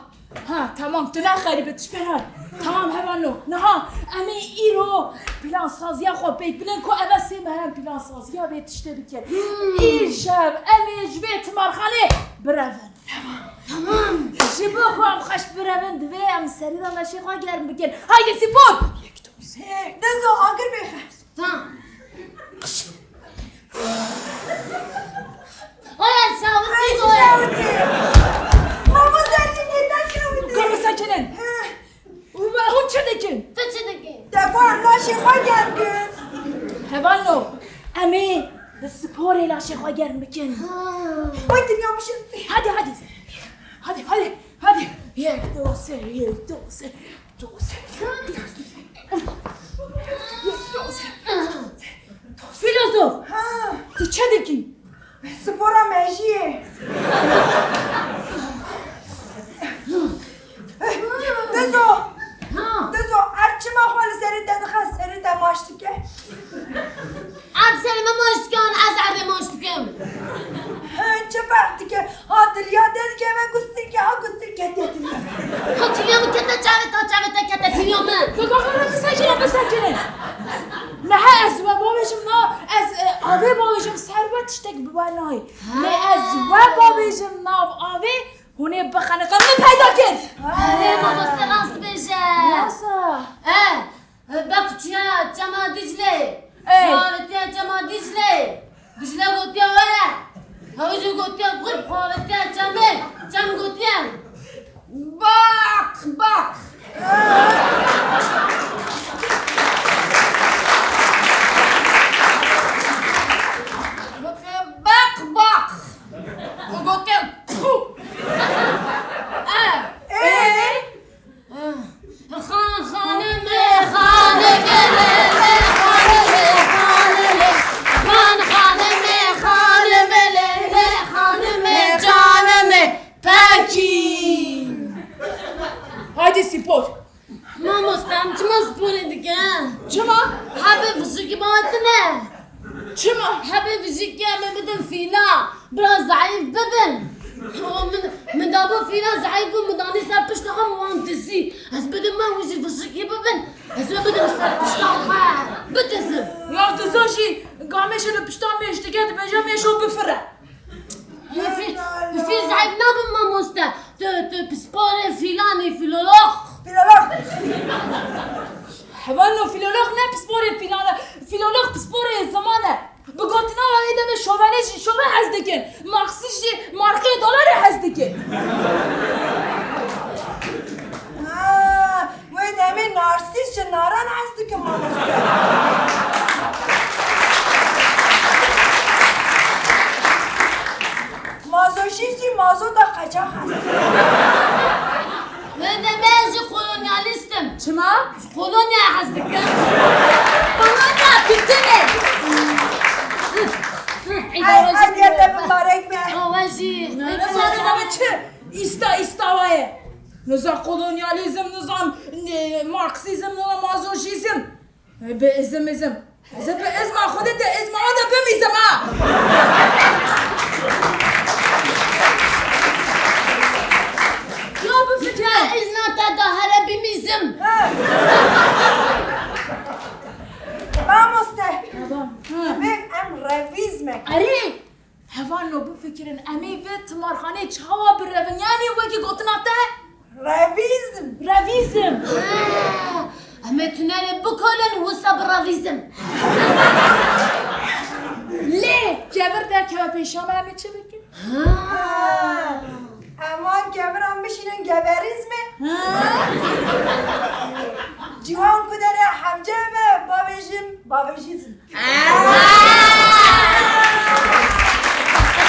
Ha, tamam, tu ne xerîbe, tu ji ber hay. Tamam, hevalno. Niha em ê îro plansaziya xwe pêk bidin ku ev e sê meh em plansaziya vê tiştê bikin. Hmm. Îşev em ê ji vê timarxanê birevin. Tamam. Ji bo ku em xweş birevin, divê em serî de leşê xwe germ bikin. Haydi spor! Yek, du, sê. Dizo, agir bêxe. Tamam. Oya, şawitî, oya. Şawitî. Mamoste, tu nêta şawitî. Kar bisekinin. He. Hûn çi dikin? Tu çi dikî? Te got laşê xwe germ kir. Hevalno, em ê bi sporê laşê xwe germ bikin. Ha. Oy, dinya mişin. Hadi, hadi. Hadi, hadi, hadi. Yek, du, sê, yek, du, sê. Filozof! Ha. Tu çi dikî? Spora mejiyê. Dizo! Ha. Dizo, erd çima xwe li serê te dixe, serê te maç dike? Erd serê me maç dike, an ez erdê maç dikim. He, çi ferq dike? Ha tiliya te dikeve gustirkê, ha gustirkê te tiliya. Ha tiliya min kete çavê te, çavê te kete tiliya min. Kaka, kaka, bisekine, bisekine. Niha ez we bavêjim na, ez, e, avê bavêjim ser we tiştek bi we nayê. Ha. Lê ez we bavêjim nav avê, hûn ê bixeniqin, min peyda kir. Erê, mamoste rast dibêje. Nasıl? E, Beq çûye çema Dicleyê. Ey. Xwe avêtiye çema Dicleyê. Dicle gotiye were. Ew jî gotiye qurb, xwe avêtiye çemê. Çem gotiye, baq, baq. Gotiye, baq, baq. Û gotiye, pû. E. Ê? Xan xanimê, xanimê, lê lê, xanimê, xanimê. Xan xanimê, xanimê, lê lê, xanimê, canimê, pekî. Haydi spor. Mamoste, em çima sporê dikin? Çima? Hebê fişikî bava tune. Çima? Hebê fişikî em ê bidin fîla. Biraz zayıf bibin. O min, min dabo fîla zayıf bû, min danî ser pişta xwe, min wan dizî. Ez bidim me, hûn jî fişikî bibin. Ez ê bidim ser pişta xwe. Bidizim. Ya dizo jî, gamêşê li pişta mêş dike, dibêje mêşo bifire. Fî-, fî zayıf nabin mamoste. Tu, tu pisporê fîlanî, filolog. Filolog. Hevalno, filolog ne pisporê fîlan e. Filolog pisporê ziman e. Bi gotina we yê demê şovenê jî şove hez dikin. Marksîst jî markê dolarê hez dikin. Ha, wê demê narsîst ji naran hez dikin mamoste. Mazoşîst jî mazota qeçax hez dikin. Wê demê ez jî kolonyalîst im. Çima? Kolonya hez dikim. Kolonya tütün e. Ay, ay, te mibarek be. O, we jî. Nizam çi? Îsta, îsta waye. Nizam kolonyalîzm, nizam, e, marksîzm, nizam mazoşîzm. E, bi izm, izm. Ez ê bi izma Xwedê te izma wan de bimîzim ha! Ya bifikire. Ya izna te de here bimîzim. He. Mamoste. Tamam. He. Divê em revîzmek. Erê. Hevalno bifikirin, em ê vê timarxanê çawa birevin? Yanî wekî gotina te? Revîzm. Revîzm. Ha, em ê tunelê bikolin, wisa birevîzm. Lê kevir derkeve pêşa me, em ê çi bikin? Ha. Em wan keviran bişînin geverîzmê. Ha. Ciwan ku dere hevce be, bavêjim, bavêjîzm.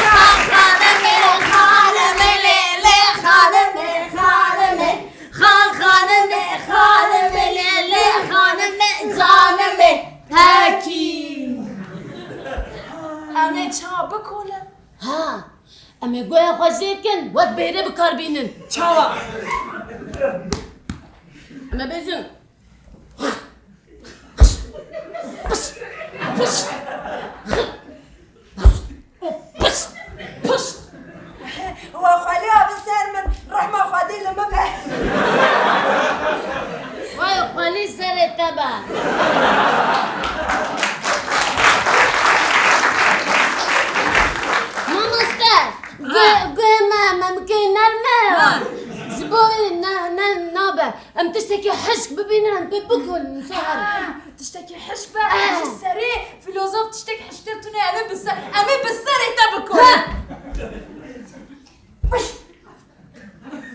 Xan xanimê, xanimê, lê lê xanimê, xanimê. Xan xanimê, xanimê, lê lê xanimê, canimê. Pekî. Em ê çawa bikolin? Ha, em ê guhê xwe jê kin, wek bêrê bi kar bînin. Çawa? Em ê bêjin. Pişt! Pişt! be. Mamoste, guh-, guhê me, me, me guhê nerm e. Ha. Ji bo wê ne, ne, nabe. Em tiştekî hişk bibînin, em pê bikolin, wisa herin. Ha, tiştekî hişk be, Eh. ji serê filozof tiştek hişktir tune, em ê bi ser, em ê bi serê te bikolin. Ha.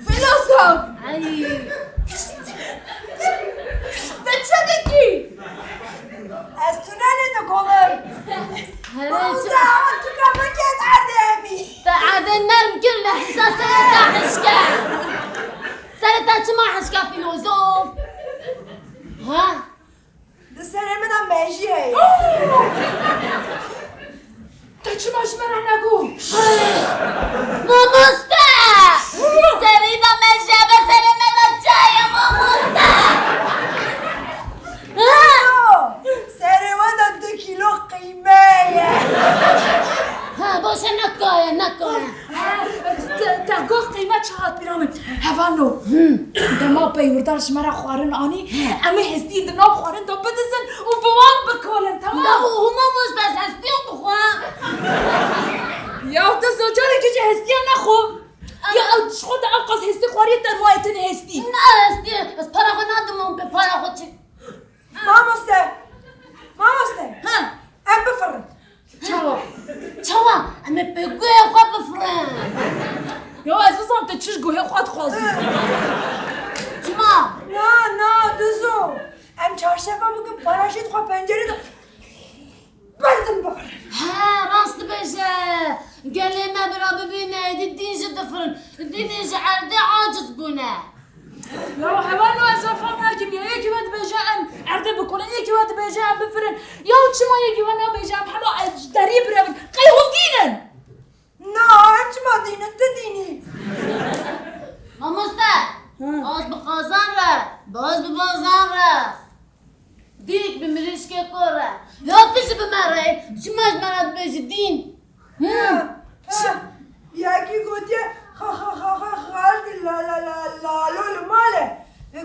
Filozof! Ay. Te çi dikî? Ez tune lê dikolim. Here Mamoste, çi? Tu kemekê erdê hemî. Te erdê nerm kir, lê hisa serê te hişke. Serê te çima hişke filozof? Ha? Di serê min de mejî heye. Te çima ji me re negot? Mamoste! Serî de mejî be, serê me de çaye, mamoste! Serê we de du kîlo qîme ye. Ha, baş e, nekaye, nekaye. Te, te got qîme çi hat bîra min? Hevano. Dema peywirda ji me re xwarin anî, em ê hestiyên di nav xwarin de bidizin û bi wan bikolin, temam? Na, û hûn mamoste, ez hestiyan bixwim. Ya te zocarekê jî hestiyan nexwe. Ya ew ji xwe te ew qas hestî xwariyê te maye tenê hestî. Na hestî, ez para xwe nadim wan pê para xwe çi? Mamoste! Mamoste! Ha? Em bifirin. Çawa? Çawa? Em ê pê guhê xwe bifirin. Ya ez nizanim te çi ji guhê xwe dixwazî. Çima? Na, na, dizo. Em çarşefa bikin, paraşût xwe pencerê de berdin bifirin. He, rast dibêje. Gelê me bira bibîne, êdî dîn jî difirin. Dînê ji erdê aciz bûne. Ya heval no ez fam nakim ya. Yekî we dibêje em erdê bikolin, yekî we dibêje em bifirin. Ya çima yekî we nabêje em hema, e, ji derî birevin? Qey hûn dîn in? Na, em çima dîn in? Tu dîn î. Mamoste, Hı. baz bi qazan re, baz bi bazan re. Dîk bi mirîşkê kor e. Ya tu jî bi me re, çima ji me re dibêjî dîn? Hı. Ha, ha. Yekî gotiye, xa, xa, xa, xa, xaldi la, la, la, lalo li mal e.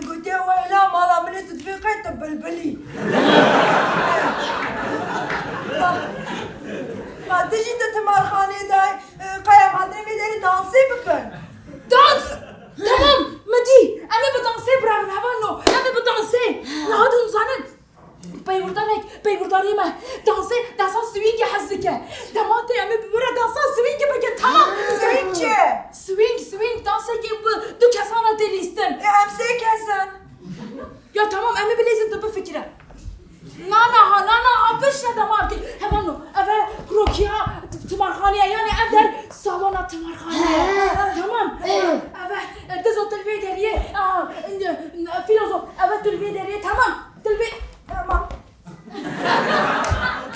Gotiye, weyla mala min ê tu dibê qey tu bilbilî. Ma, ma tu jî tu timarxanê de, e, qey em hatine vê derê dansê bikin. Dans? Tamam, min dî. Em ê bi dansê biravin, hevalno. Em ê bi dansê. Niha hûn zanin. Peywirdarek, peywirdarê me, dansê, dansa swingê hez dike. Dema tê em ê bi wir re dansa swingê bikin, tamam? Swing çi? Swing, swing, dansekê bi du kesan re tê lîstin. E, em sê kes in. Ya tamam, em ê bilêzin, tu bifikire. Na, na, ha, na, na, ha, piştre dema em tê. Hevalno, ev e krokiya timarxanê ye, yanî ev der salona timarxanê ye. He. Tamam. He. Ev e, e, dizo tu li vê deriyê, a, e, filozof, ev e tu li vê deriyê, tamam. Tu li vê, tamam.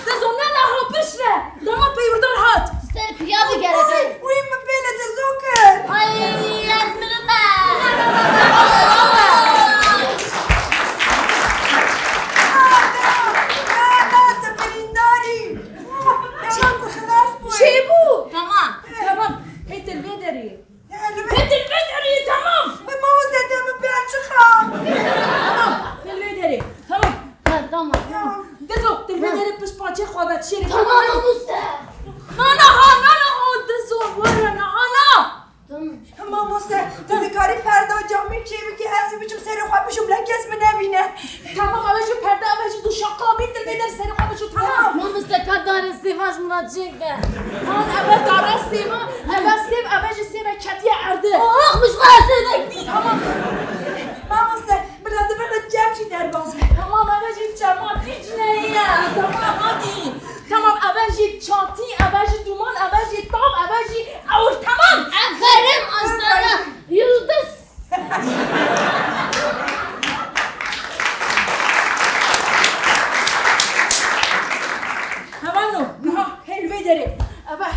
Dizo, ne, ne, ha, piştre. Dema peywirdan hat. Ser piya bi gerek. Uy, uy, min pê li dizo kir. Ay, ez mirim e. Na, na, na, tu birîndarî. Çêbû. Tamam. Tamam. Hê tu li vê derê. Hê tu li vê derê, tamam. Ay, mamoste, te min pê çiqa. Tamam, tu li vê derê. Tamam. Ha, tamam. Tamam. Dizo, tu li vê derê pişt paçê xwe ve, şêrê. Tamam, mamoste. Na, na, ha, na, na, ha, Dizo, were, na, ha, na. Tamam. Mamoste, tu dikarî perda camî çêbikî, ez ê biçim serê xwe bişûm, lê kes min nebîne. Tamam, ev e jî perde, ev e jî du şaqa bîn, tu li vê derê serê xwe bişû, tamam. Tamam. Mamoste, ka darê sêva ji min re çêke. Tamam, ev e dara sêva, ev e sêv, ev e jî sêve ketiye erdê. Oh, min ji xwe re sêvek dît. Tamam. Mamoste, bila di vir de cem jî derbas be. Tamam, ev e jî çema dî cineyî ye. Tamam, hadi. Tamam, ev e jî çatî, ev e jî duman, ev e jî tav, ev e jî ewr. Tamam. Aferin, astana, yildiz. Hevalno, niha hê li vê derê. Ev e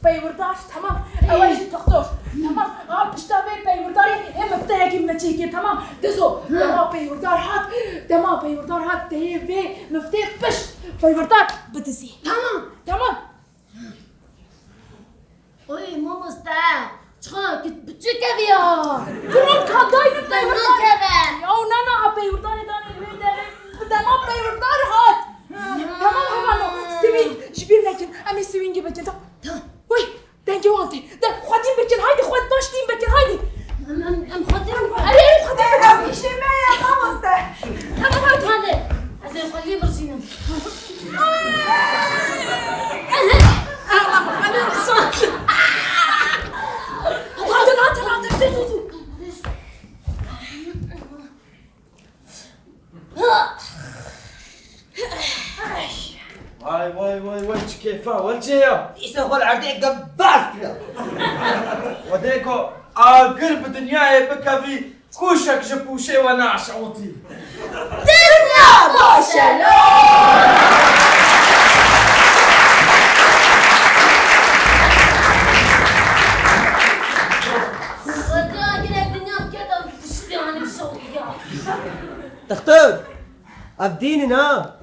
peywirdaş, tamam. Ew e jî doktor. Tamam. A pişta vê peywirdarê hê mifteyekî min çêkir, tamam. Dizo, dema peywırdar hat, dema peywırdar hat, dê vê miftê pişt peyvırdar bidizî. Tamam. Tamam. Oy, mamoste, çiqa ki biçûk ev ya. Durum kadaydı peyvırdar. Nakeve. Ya, na, na, ha, peyvırdarê danê vê derê. Kêfa we çê ya? Îşte xwe li erdê gebas kira. Xwedê ku agir bi dinyayê bikevî, kûşek ji pûşê we naşewitî. Dinya baş e lo! Xwedê agirek dinya biketa, tiştê hanî şewitiya. Dixtur, ev dîn in ha.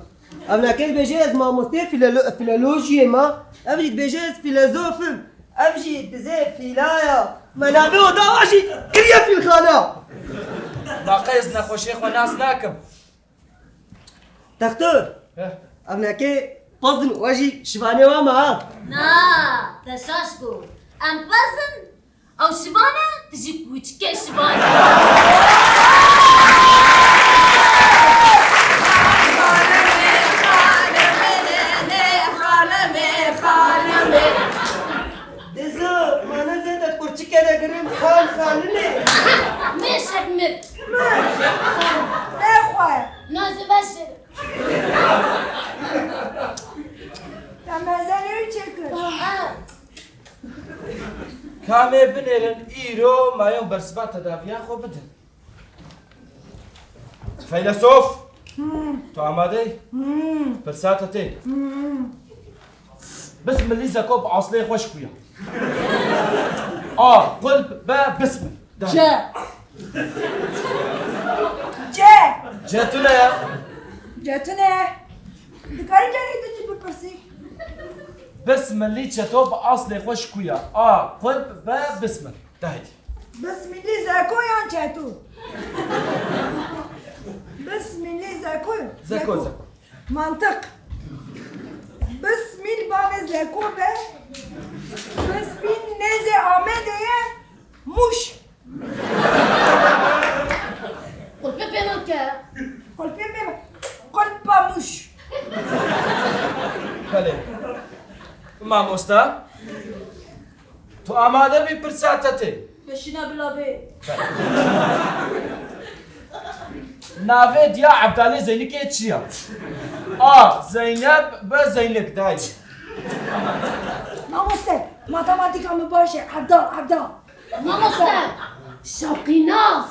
Ev neke bêje ez mamostê filolo-, filolojiyê ma. Ev jî dibêje ez filozof im. Ev jî dizê fîla ya. Me navê oda wa jî kiriye fîlxana. Naqe ez nexweşiyê xwe nas nakim. Dextor. Heh. Ev neke pezin we jî şivanê wa ma ha. Na, te şaş bû. Em pezin Ew şivan e, tu jî kûçikê şivan e. Dizo, ma ne zêde kurçike de girim xan xanine. Mêşek mir. Nexwe. Nazibe şir. Te mezelê çêkir. Ha. Kamê binêrin îro mayon bersiva tedaviya xwe bidin. Feylesof! Hmm. Tu amade yî? Hmm. Pirsa te tê. Hmm. Bismilî zeko bi aslê xwe ji ku ya? A, qulp, B, bismil. De. C. C. C tune ya. C tune. Dikarî carê din jî bipirsî? Bismilî çeto bi aslê xwe ji ku ya? A, qulp, B, bismil. De hêdî. Bismilî zeko yan çeto? Bismilî zeko. Zeko, zeko. Mantiq. Bismîl bavê zeko be. Bismîl nêzê Amedê ye. Mûş. Qulpê pê nake. Qulpê pê, qulpa mûş. Belê. Mamosta, tu amade bî pirsa te tê. Beşîne bila bê. Navê diya Evdalê Zeynikê çi ya? A, Zeynep, B, Zeynik, dayê. Mamoste, matematîka min baş e, Evdal, Evdal. Mamoste, Şewqînas.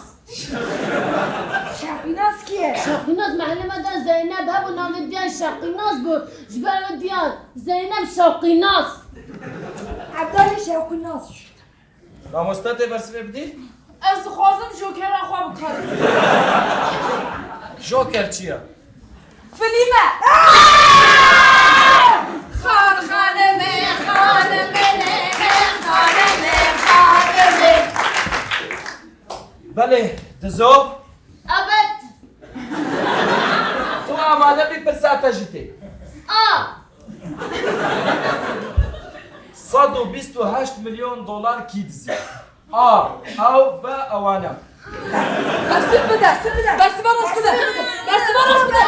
Şewqînas kî ye? Şewqînas, mehellê me de Zeynep hebû, navê diya Şewqînas bû. Ji ber wê diya Zeynep Şewqînas. Evdalê Şewqînas. Mamoste tê bersivê bidî? Ez dixwazim jokera xwe bikarim. Joker çi ye? Filî me. Xan xanimê, xanimê, xanimê, xanimê. Belê, Dizo. Evet. Tu amade bî, pirsa te jî tê. A. Sed û bîst û heşt milyon dolar kî dizî? A, ew, B, ewane. Bersiv bide, bersiv bide. Bersiva rast bide. Bersiva rast bide.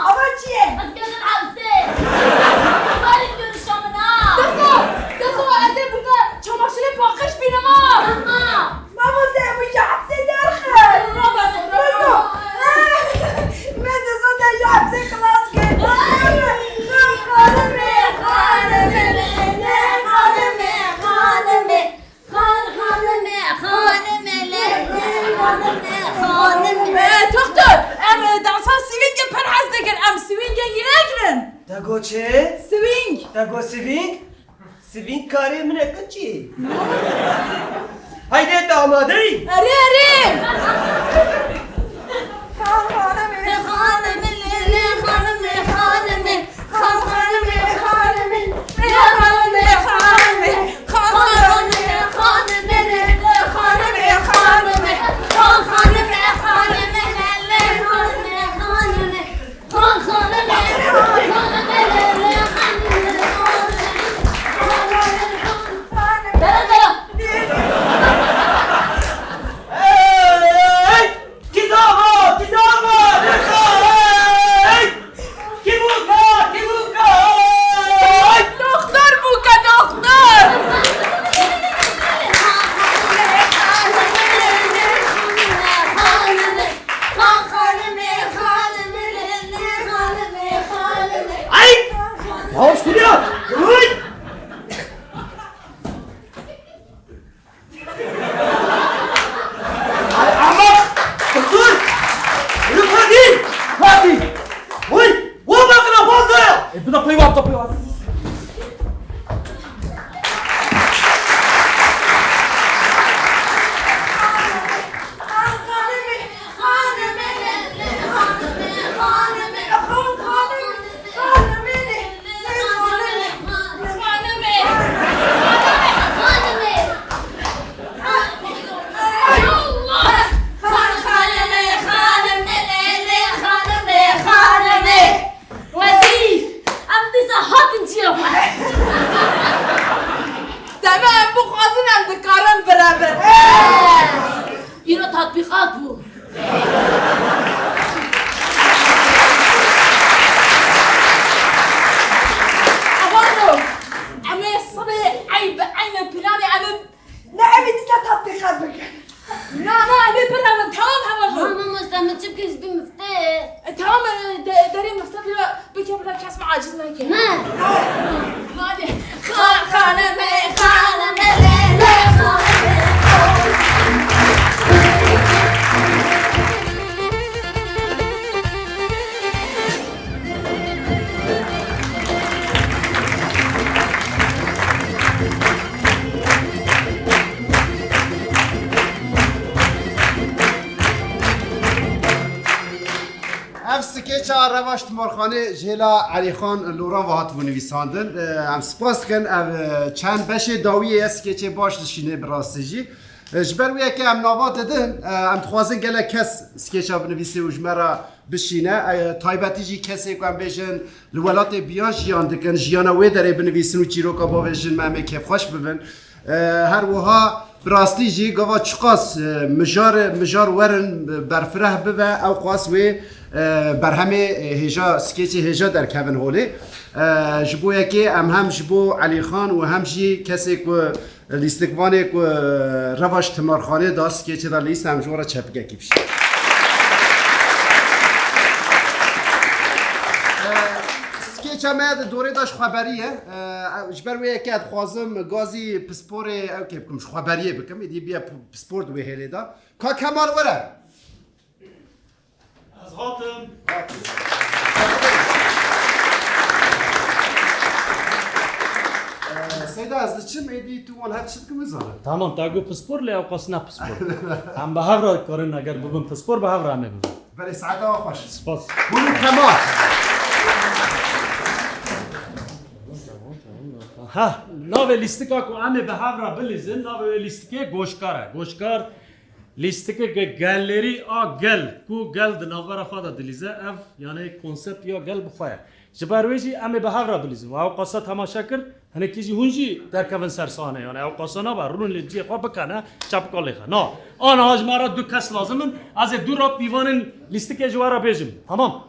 Ava çi ye? Ez geldim hepsê. Bari görüşe min ha. Deza, deza, ez ê bi te çamaşirê paqij bînim ha. Tamam. Mamoste, min ji hepsê derxist. Deza. Min Deza te ji hepsê xilas kir. Xanimê, xanimê, xanimê, xanimê. Xan xanimê, xanimê, lê, lê, xanimê, xanimê. Ee, doktor, em, e, dansa swingê pir hez dikin. Em swingê yî negrin. Te got çi? Swing. Te got swing? Swing karê min e, kiçî. Haydi, te amade yî? Erê, erê. Xan xanimê, xanimê, lê, lê, xanimê, xanimê. Xan xanimê, xanimê, lê xanimê, xanimê, xan xanimê, xanimê, lê xanimê, xanimê, xan xanimê, xanimê, lê xanimê, xanimê, xan xanimê, xan xanimê, lê xanimê, xanimê, xan xanimê, xan xanimê. Dere, dere. Hey! Kîzava, kîzava, kîzava! Îro tatbîqat bû. Avano, em ê sibê ey bi eyne planê em ê Ne, em ê dîsa tatbîqat bikin. Na, na, em ê birevin, tamam hevalno. Tamam, mamoste, min çi bikir, ez bim miftê. E, tamam, e, de-, derê miftê bira, bike bira kes me aciz neke. Ne. Hadi. Xa-, xanime, xanime, lê, lê, xanime. Ev skeça Revaş Timarxanê ji hêla Elîxan Loran ve hatibû nivîsandin. Em spas dikin, ev çend beşê dawiyê ye, skeçê baş dişîne bi rastî jî. Ji ber wê yekê em nava didin, em dixwazin gelek kes skeça binivîse û ji me re bişîne. E, taybetî jî kesê ku em bêjin li welatê biyan jiyan dikin, jiyana wê derê binivîsin û çîroka bavêjin me em ê kêfxweş bibin. E, her wiha bi rastî jî gava çiqas, e, mijar, mijar werin, e, berfireh bibe, ew qas wê, e, berhemê, e, hêja, skêçê hêja derkevin holê. E, ji bo yekê em hem ji bo Elî Xan û hem jî kesê ku Lîstikvanê ku Revaş Timarxanê da, skêçê da lîst, em ji we re çepikekî bişîn. Skêça me di dorê de ji xweberî ye. Ji ber wê yekê ez dixwazim gazî pisporê ew kê bikim, ji xweberiyê bikim. Êdî biye pispor di wê hêlê de. Ka Kemal were. Ez hatim. Ee, Seyda, ez diçim, êdî tu wan her çi dikim, ez zanim. Tamam, te got pispor, lê ewqas ne pispor. Em bi hev re karin, eger bibin pispor, bi hev re em ê bibin. Belê, saeta we xweş. Spas. Hûn û Kemal. Ha, navê lîstika ku em ê bi hev re bilîzin, navê wê lîstikê Goşkar e. Goşkar Lîstikeke gelêrî a gel, ku gel di navbera xwe de dilîze, ev, yanî, konsept ya gel bi xwe ye. Ji ber wê jî em ê bi hev re bilîzin. Û ew qasa temaşe kir, hinekî jî hûn jî derkevin ser sahne, yanî ew qasa nabe, rûnin lê cihê xwe bikene, çepika lêxe. Na, aniha ji me re du kes lazim in, ez ê dû re pîvanên lîstikê ji we re bêjim. Tamam.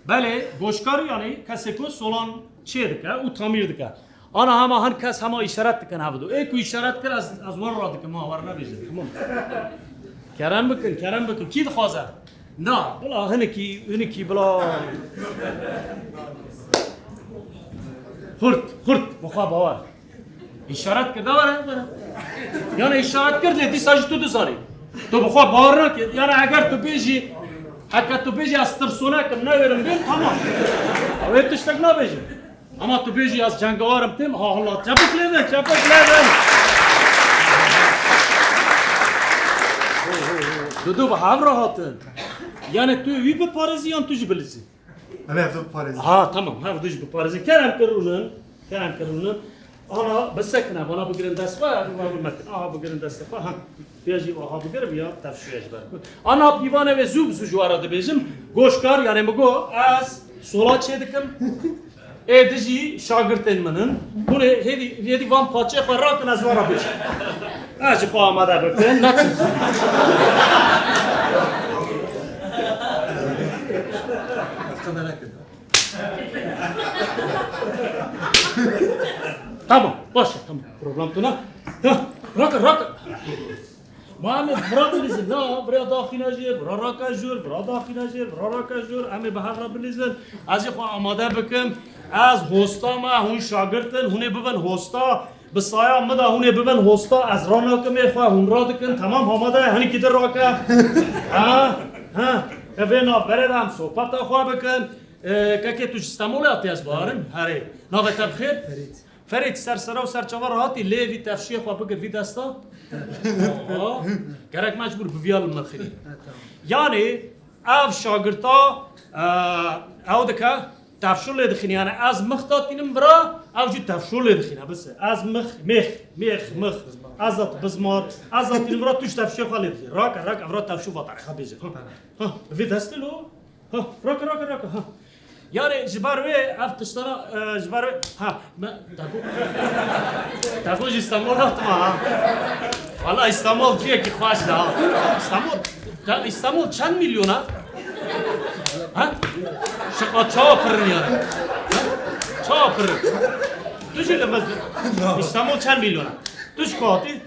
Belê, goşkar, yanî kesê ku solan çê dike û tamîr dike. Ana hema hin kes hema îşaret dikin hevido. Ê ku îşaret kir, ez, ez wer radikim, ha, wer nebêjin. Tamam. Kerem bikin, kerem bikin. Kî dixwaze? Na, bila hinekî, hinekî bila. Xurt, xurt, bi xwe bawer. Îşaret kir, de were, were. Yanî îşaret kir, lê dîsa jî tu dizanî. Tu bi xwe bawer nakî. Yanî eger tu bêjî, heke tu bêjî, ez tirsonek im, newêrim bêm, tamam. Ew ê tiştek nabêjim. Ama tu bêjî, ez cengewar im, têm, ha, hela, çepik lê bin, çepik lê bin. Dudu bi hev re hatin. Yanî tu wî biparêzî yan tu jî bilîzî? Em ê hevdu biparêzin. Ha, tamam, hevdu jî biparêzin. Kerem kir rûnin. Kerem kir rûnin. Ana, bisekine, bana bigirin dest xwe, wana bimekin. Aha, bigirin dest xwe, ha. Vêya jî aha bigirim ya, tevşûye ji ber. Ana, pîvanê wê zû bi zû ji we re dibêjim. Goşkar, yanî min got, ez sola çê dikim. Ê di jî şagirtên min in. Hûn ê hêdî, hêdî van paçê xwe rakin, ez we re bêjim. Ez ji xwe amade bikim, neçim. Tamam, baş e, tamam. Problem tune. Ha, raka, raka. Ma em ê vira bilîzin, na, vira daxîne jê, vira raka jûr, vira daxîne jê, vira raka jûr, em ê bi hev re bilîzin. Ez jî xwe amade bikim. Ez hosta me, hûn şagirt in, hûn ê bibin hosta. Bi saya min de hûn ê bibin hosta, ez ranakim ê xwe, hûn radikin, temam, amade ye, hinekî din rake. Ha, ha. Te vê navberê de em sohbeta xwe bikin. Ee, kekê tu ji Stemolê hatî ez bawerim? Herê. Navê te bi xêr? Ferîd. Ferîd, ser sera û ser çava re hatî, lê vî tevşiyê xwe bigir vî desta. Aa, gerek mecbûr bi viya li min xirî. Yanî ev şagirta, e, ew dike, tevşû lê dixîne. Yanî ez mix datînim vira, ew jî tevşû lê dixîne. Bise. Ez mix, mêx, mêx, mix. Ez dat bizmar, ez datînim vira, tu ji tevşiyê xwe lê dixî. Rake, rake, vira tevşû vatarixa bêje. Ha, ha, vî destê lo. Ha, rake, rake, rake, ha. Yanî ji ber wê ev tiştana, e, ji ber wê, ha, me, te got, te got ji Îstanbul hatime ha. Valla Îstanbul ciyekî xweş de ha. Îstanbul, te, Îstanbul çend milyon ha? Ha? Şaka çawa pirin yani? Ha? Çawa pirin? Tu jî li mez-, Îstanbul çend milyon ha? Tu ji ku hatî?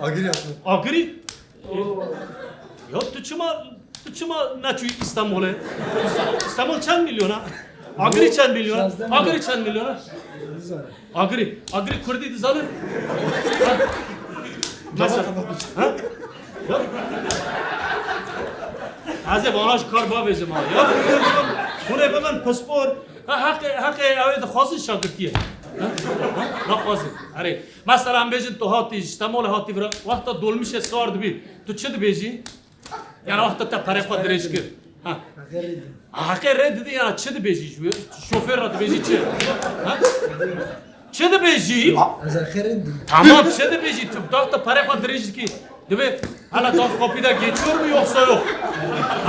Agirî hatime. Agirî? Ya tu çima, tu çima neçûyî Îstanbulê? Îstanbul çend milyon a? Agirî çend milyon a? Agirî çend milyon a? Agirî, Agirî Kurdî dizane? Ha? Mesela, ha? Ya. Ez ê vana ji kar bavêjim ha. Ya, hûn ê bibin pispor. Ha, heqê, heqê ew ê dixwazin şagirtiyê. Ha? Ha? Naxwazin. Erê. Mesela em bêjin tu hatî, ji Stemolê hatî vira, wexta dolmişê sar dibî, tu çi dibêjî? Yani wexta te perê xwe dirêj kir. Ha. Heqê rê didî. Ha, heqê rê didî ya çi dibêjî ji wê? Şofêr re dibêjî çi? Ha? Çi dibêjî? Ez heqê rê didî. Tamam, çi dibêjî? Tu wexta perê xwe dirêj dikî. Divê hala daf kapıda geçiyor mu yoksa yok?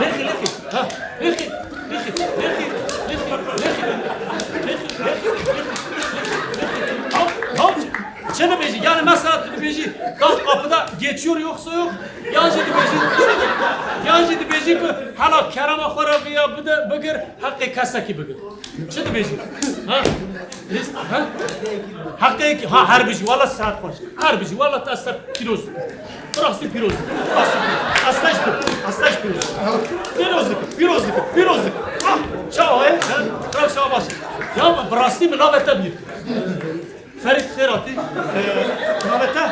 Lêxî, lêxî. Ha, lêxî, lêxî, lêxî, lêxî, lêxî, lêxî, lêxî, lêxî, lêxî. Hop, hop. Çi dibêjî? Yani mesela tu dibêjî daf kapıda geçiyor yoksa yok? Yan jî dibêjî, yan jî dibêjî ku hala kerema xwe re viya bide, bigir, heqê kesekî bigir. Çi dibêjî? Ha? Ha? Heqê ki, ha, her bijî, wala saet xweş. Her bijî, wala te ez te pîroz dikim. Bi rastî pîroz dikim. Rastî pîroz. Ez te ji pîroz. Ez te ji pîroz. Pîroz dikim, pîroz dikim, pîroz dikim. Ah, çawa ye? Ha? Rewşa baş. Ya bi rastî min navê te bîr. Ferîd xêr hatî. Ee, navê te?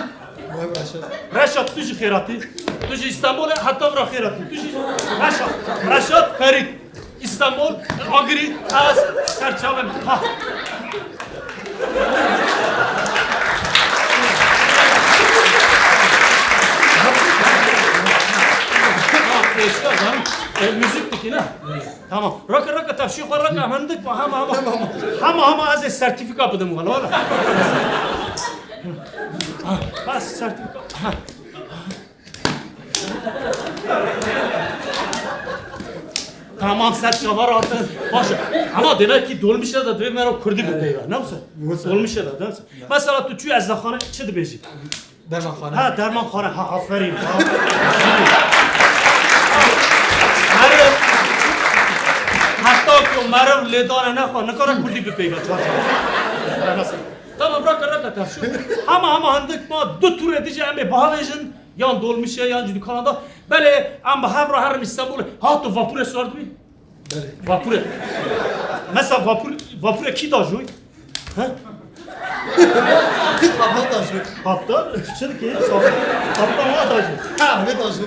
Reşat. Reşat, tu jî xêr hatî. Tu jî Îstanbulê, heta vira xêr hatî. Tu jî Reşat. Reşat Ferîd. Îstanbul, Agirî, ez serçavim. Ha. Ha, pêşiya, ha. E, müzik dikî, ne? Tamam. Raka, raka, tevşî xwe raka, em hindik, hema, hema. Tamam. Hema, hema, ez ê sertîfîka bidim, wala, wala. Ha, bas, sertîfîka. Ha. Tamam, ser çava rahat. Baş. Ama demek ki dolmuşa da divê me re kurdî bipeyve. Ne wisa? Wisa. Dolmuşa da, ne wisa? Mesela tu çû ezlexane çi dibêjî? Dermanxane. Ha, dermanxane. Ha, aferîn. Ha. Meriv. Heta ku meriv lêdane nexwe, nikare kurdî bipeyve. Çar çar. Tamam, raka, raka, tevşû. Hema, hema hindik ma du turê dî jî em ê bavêjin. Yan dolmuşê, yan jî dukana da. Belê, em bi hev re herin Îstanbulê. Ha, tu vapûrê sar dibî? Belê. Vapûrê. Mesela vapûr, vapûrê kî dajoy? He? Kaptan dajoy. Kaptan? Çi dikî? Kaptan wa dajoy. Ha, wê dajoy.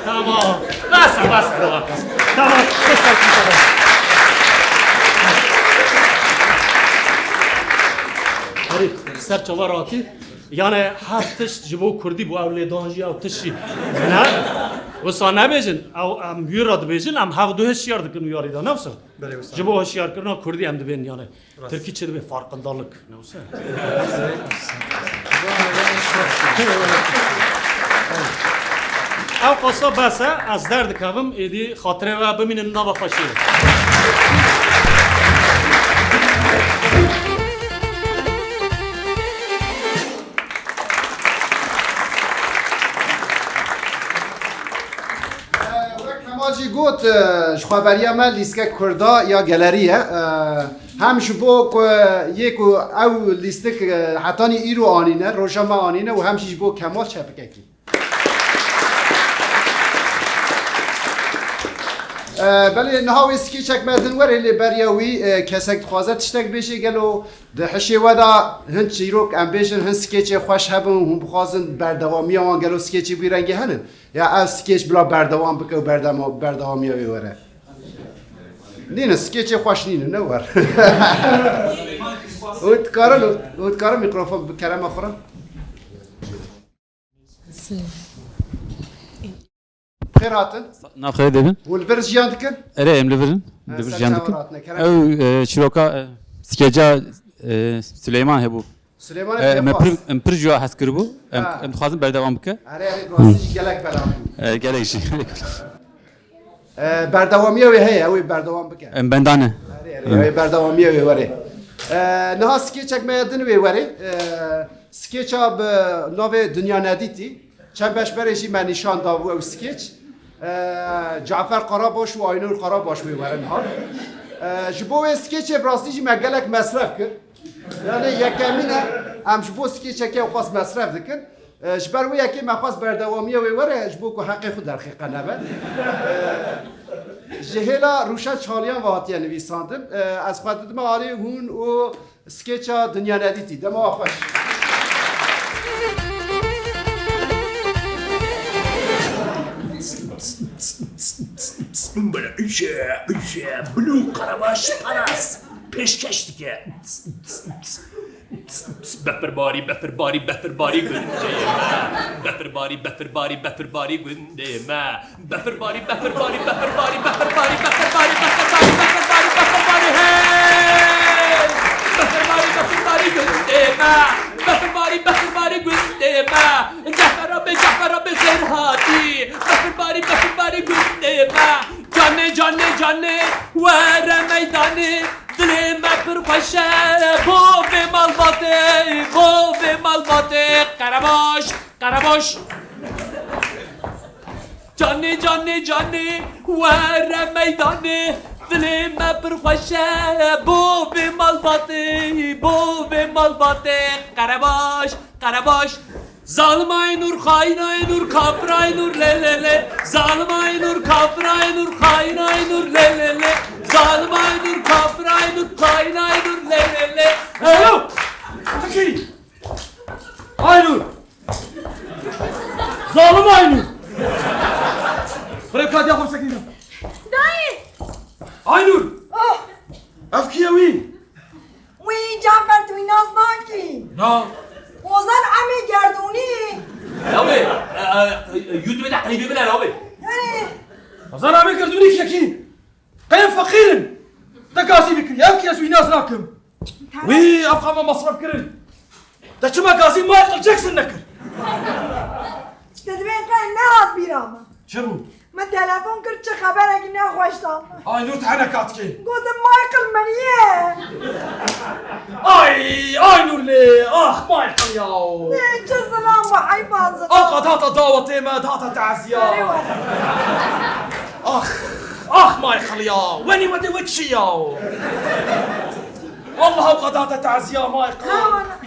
Tamam. Bas, bas, bas. Tamam. Bas, bas, bas. Herî, ser çava rahatî. Yani her tişt ji bo kurdî bû, ew lêdan jî, ew tişt jî. Ne? Wisa nebêjin, ew em wî re dibêjin, em hevdu hişyar dikin wî yarî de, ne wisa? Belê, wisa. Ji bo hişyarkirina kurdî em dibên yani. Rast. Tirkî çi dibê? Farkındalık. Ne wisa? Ew qasa bes e, ez derdikevim, êdî xatirê we bimînin nava xweşiyê. Wek Kemal jî got, e, ji xweberiya me lîstek Kurda ya gelerî ye. E, hem ji bo ku yê ku ew lîstik, e, hetanî îro anîne, roja me anîne û hem jî ji bo Kemal çepikekî. E, belê niha wê skêçek me din were lê beriya wî, e, kesek dixwaze tiştek bêjê gelo di hişê we de hin çîrok em bêjin, hin skêçê xweş hebin, hûn bixwazin berdewamiya wan gelo skêçê wî rengê henin? Ya ev skeç bila berdewam bike û berdema-, berdewamiya wê were. Nîne, skeçê xweş nîne, ne wer. Û dikarin, û dikarin mîkrofon bi kerema xwe re. Xêr hatin. Nav xêr dibin. Hûn li vir jiyan dikin? Erê, em li vir in. Ha, li vir ser jiyan çawa dikin. Hatine, kerem. Ew, e, çîroka, e, skeca, e, Silêman hebû. Silêmanê E, me Pêxwas. Pir, em pir ji hez kiribû. Em, Ha. Em dixwazin berdewam bike. Erê, erê, rastî jî gelek bela bû. E, gelek jî. E, berdewamiya wê heye, ew ê berdewam bike. Em bendane. Erê, erê, ew ê berdewamiya wê were. E, niha skêçek me din wê were. E, skêça bi navê Dinya Nedîtî. Çend beş berê jî me nîşan dabû ew skêç. E, Cafer Karabaş û Aynur Karabaş wê werin hat. E, ji bo wê skêçê bi rastî jî me gelek mesref kir. Yani yekemîn e, em ji bo skêçeke ew qas mesref dikin. E, ji ber wê yekê me xwest berdewamiya wê were, ji bo ku heqê xwe derxîqe nebe. E, ji hêla Rûşen Çaliyan ve hatiye nivîsandin. E, ez xwe didime alî hûn û Skêça Dinya Nedîtî, dema we xweş. Bile îşe, îşe, Blue Karabaş Palas pêşkeş dike. Befirbarî, befirbarî, befirbarî gundê me. Befirbarî, befirbarî, befirbarî gundê me. Befirbarî, befirbarî, befirbarî, hey! Befirbarî, befirbarî gundê me. Befirbarî, befirbarî gundê me. Cefera bê, cefera bê xêr hatî. Befirbarî, befirbarî gundê me. Canê, canê, canê, were meydanê. Dilê me pir xweş e, bo vê malbatê, bo vê malbatê. Qerebaş, Qerebaş. Canê, canê, canê, were meydanê. Dilê me pir xweş e, bo vê malbatê, bo vê malbatê. Qerebaş, Qerebaş. Zalim Aynur, xain Aynur, kafir Aynur, lê, lê, lê. Zalim Aynur, kafir Aynur, xain Aynur, lê, lê, lê. Zalim Aynur, kafir Aynur, xain Aynur, lê, lê, lê. Alo! Çekil! Aynur! Zalim Aynur! Xurê kadiya xwe sekîne. Dayê! Aynur! Oh! Ev kî ye wî? Wî Cafer, tu wî nas nakî? Na. Ozan Emê Gerdûnî. Lawê, e, e, e, YouTube de klîbê bile lawê. Erê. Ozan Emê Gerdûnî kekî? Qey feqîr in. Te gazî bikirî. Ev kî, ez wî nas nakim. Tamam. Wî ev qama masraf kirin. Te çima gazî Michael Jackson nekir? Te dibên qey nehat bîra min. Çi bû? Min telefon kir, çi xeberekî nexweş da min. Aynur, te hene kat kê. Gotim, Michael min ye. Ay, Aynur lê, ax Michael yaw. Lê çi zilam bû, heyfa zilam. Ew qe data dawetê me, data teziya. Erê were. Ax, ax Michael yaw. Wenî wetê we çi yaw? Wallah ew qe data teziya Michael. Ha, wala.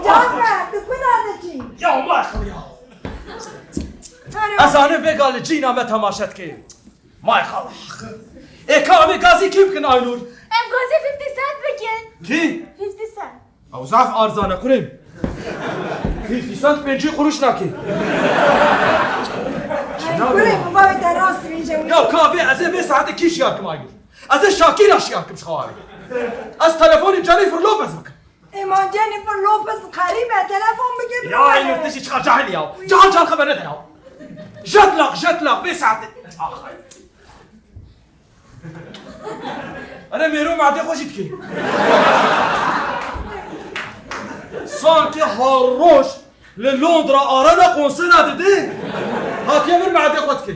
Cafer, tu kula dikî? Ya Michael ya. Erê. Ez zanim vêga li cîna me temaşe dike. Michael. Ê ka em ê gazî kî bikin Aynur? Em gazî fifty Cent bikin. Kî? Fifty Cent. Ew zaf arzan e kurê. Fifty Cent pêncî quruş nake. Ay kurê, min bavê te rast vînce wî. Ya ka vê, ez ê vê saetê kî şiyar kim Aynur? Ez ê Şakîra şiyar kim ji xwe. Ez telefonê Jennifer Lopez bikim. Ê ma Jennifer Lopez xerîb e, telefon bike. Ya Aynur, tu jî çiqa cahil ya. Cahil cahil xeber nede ya. Jet lag, jet lag, vê saetê. Ax, ay. Ere mêro madê xwe jî dikê. Sankî her roj li Londra Arena konsera didê. Hatiye vir madê xwe dikê.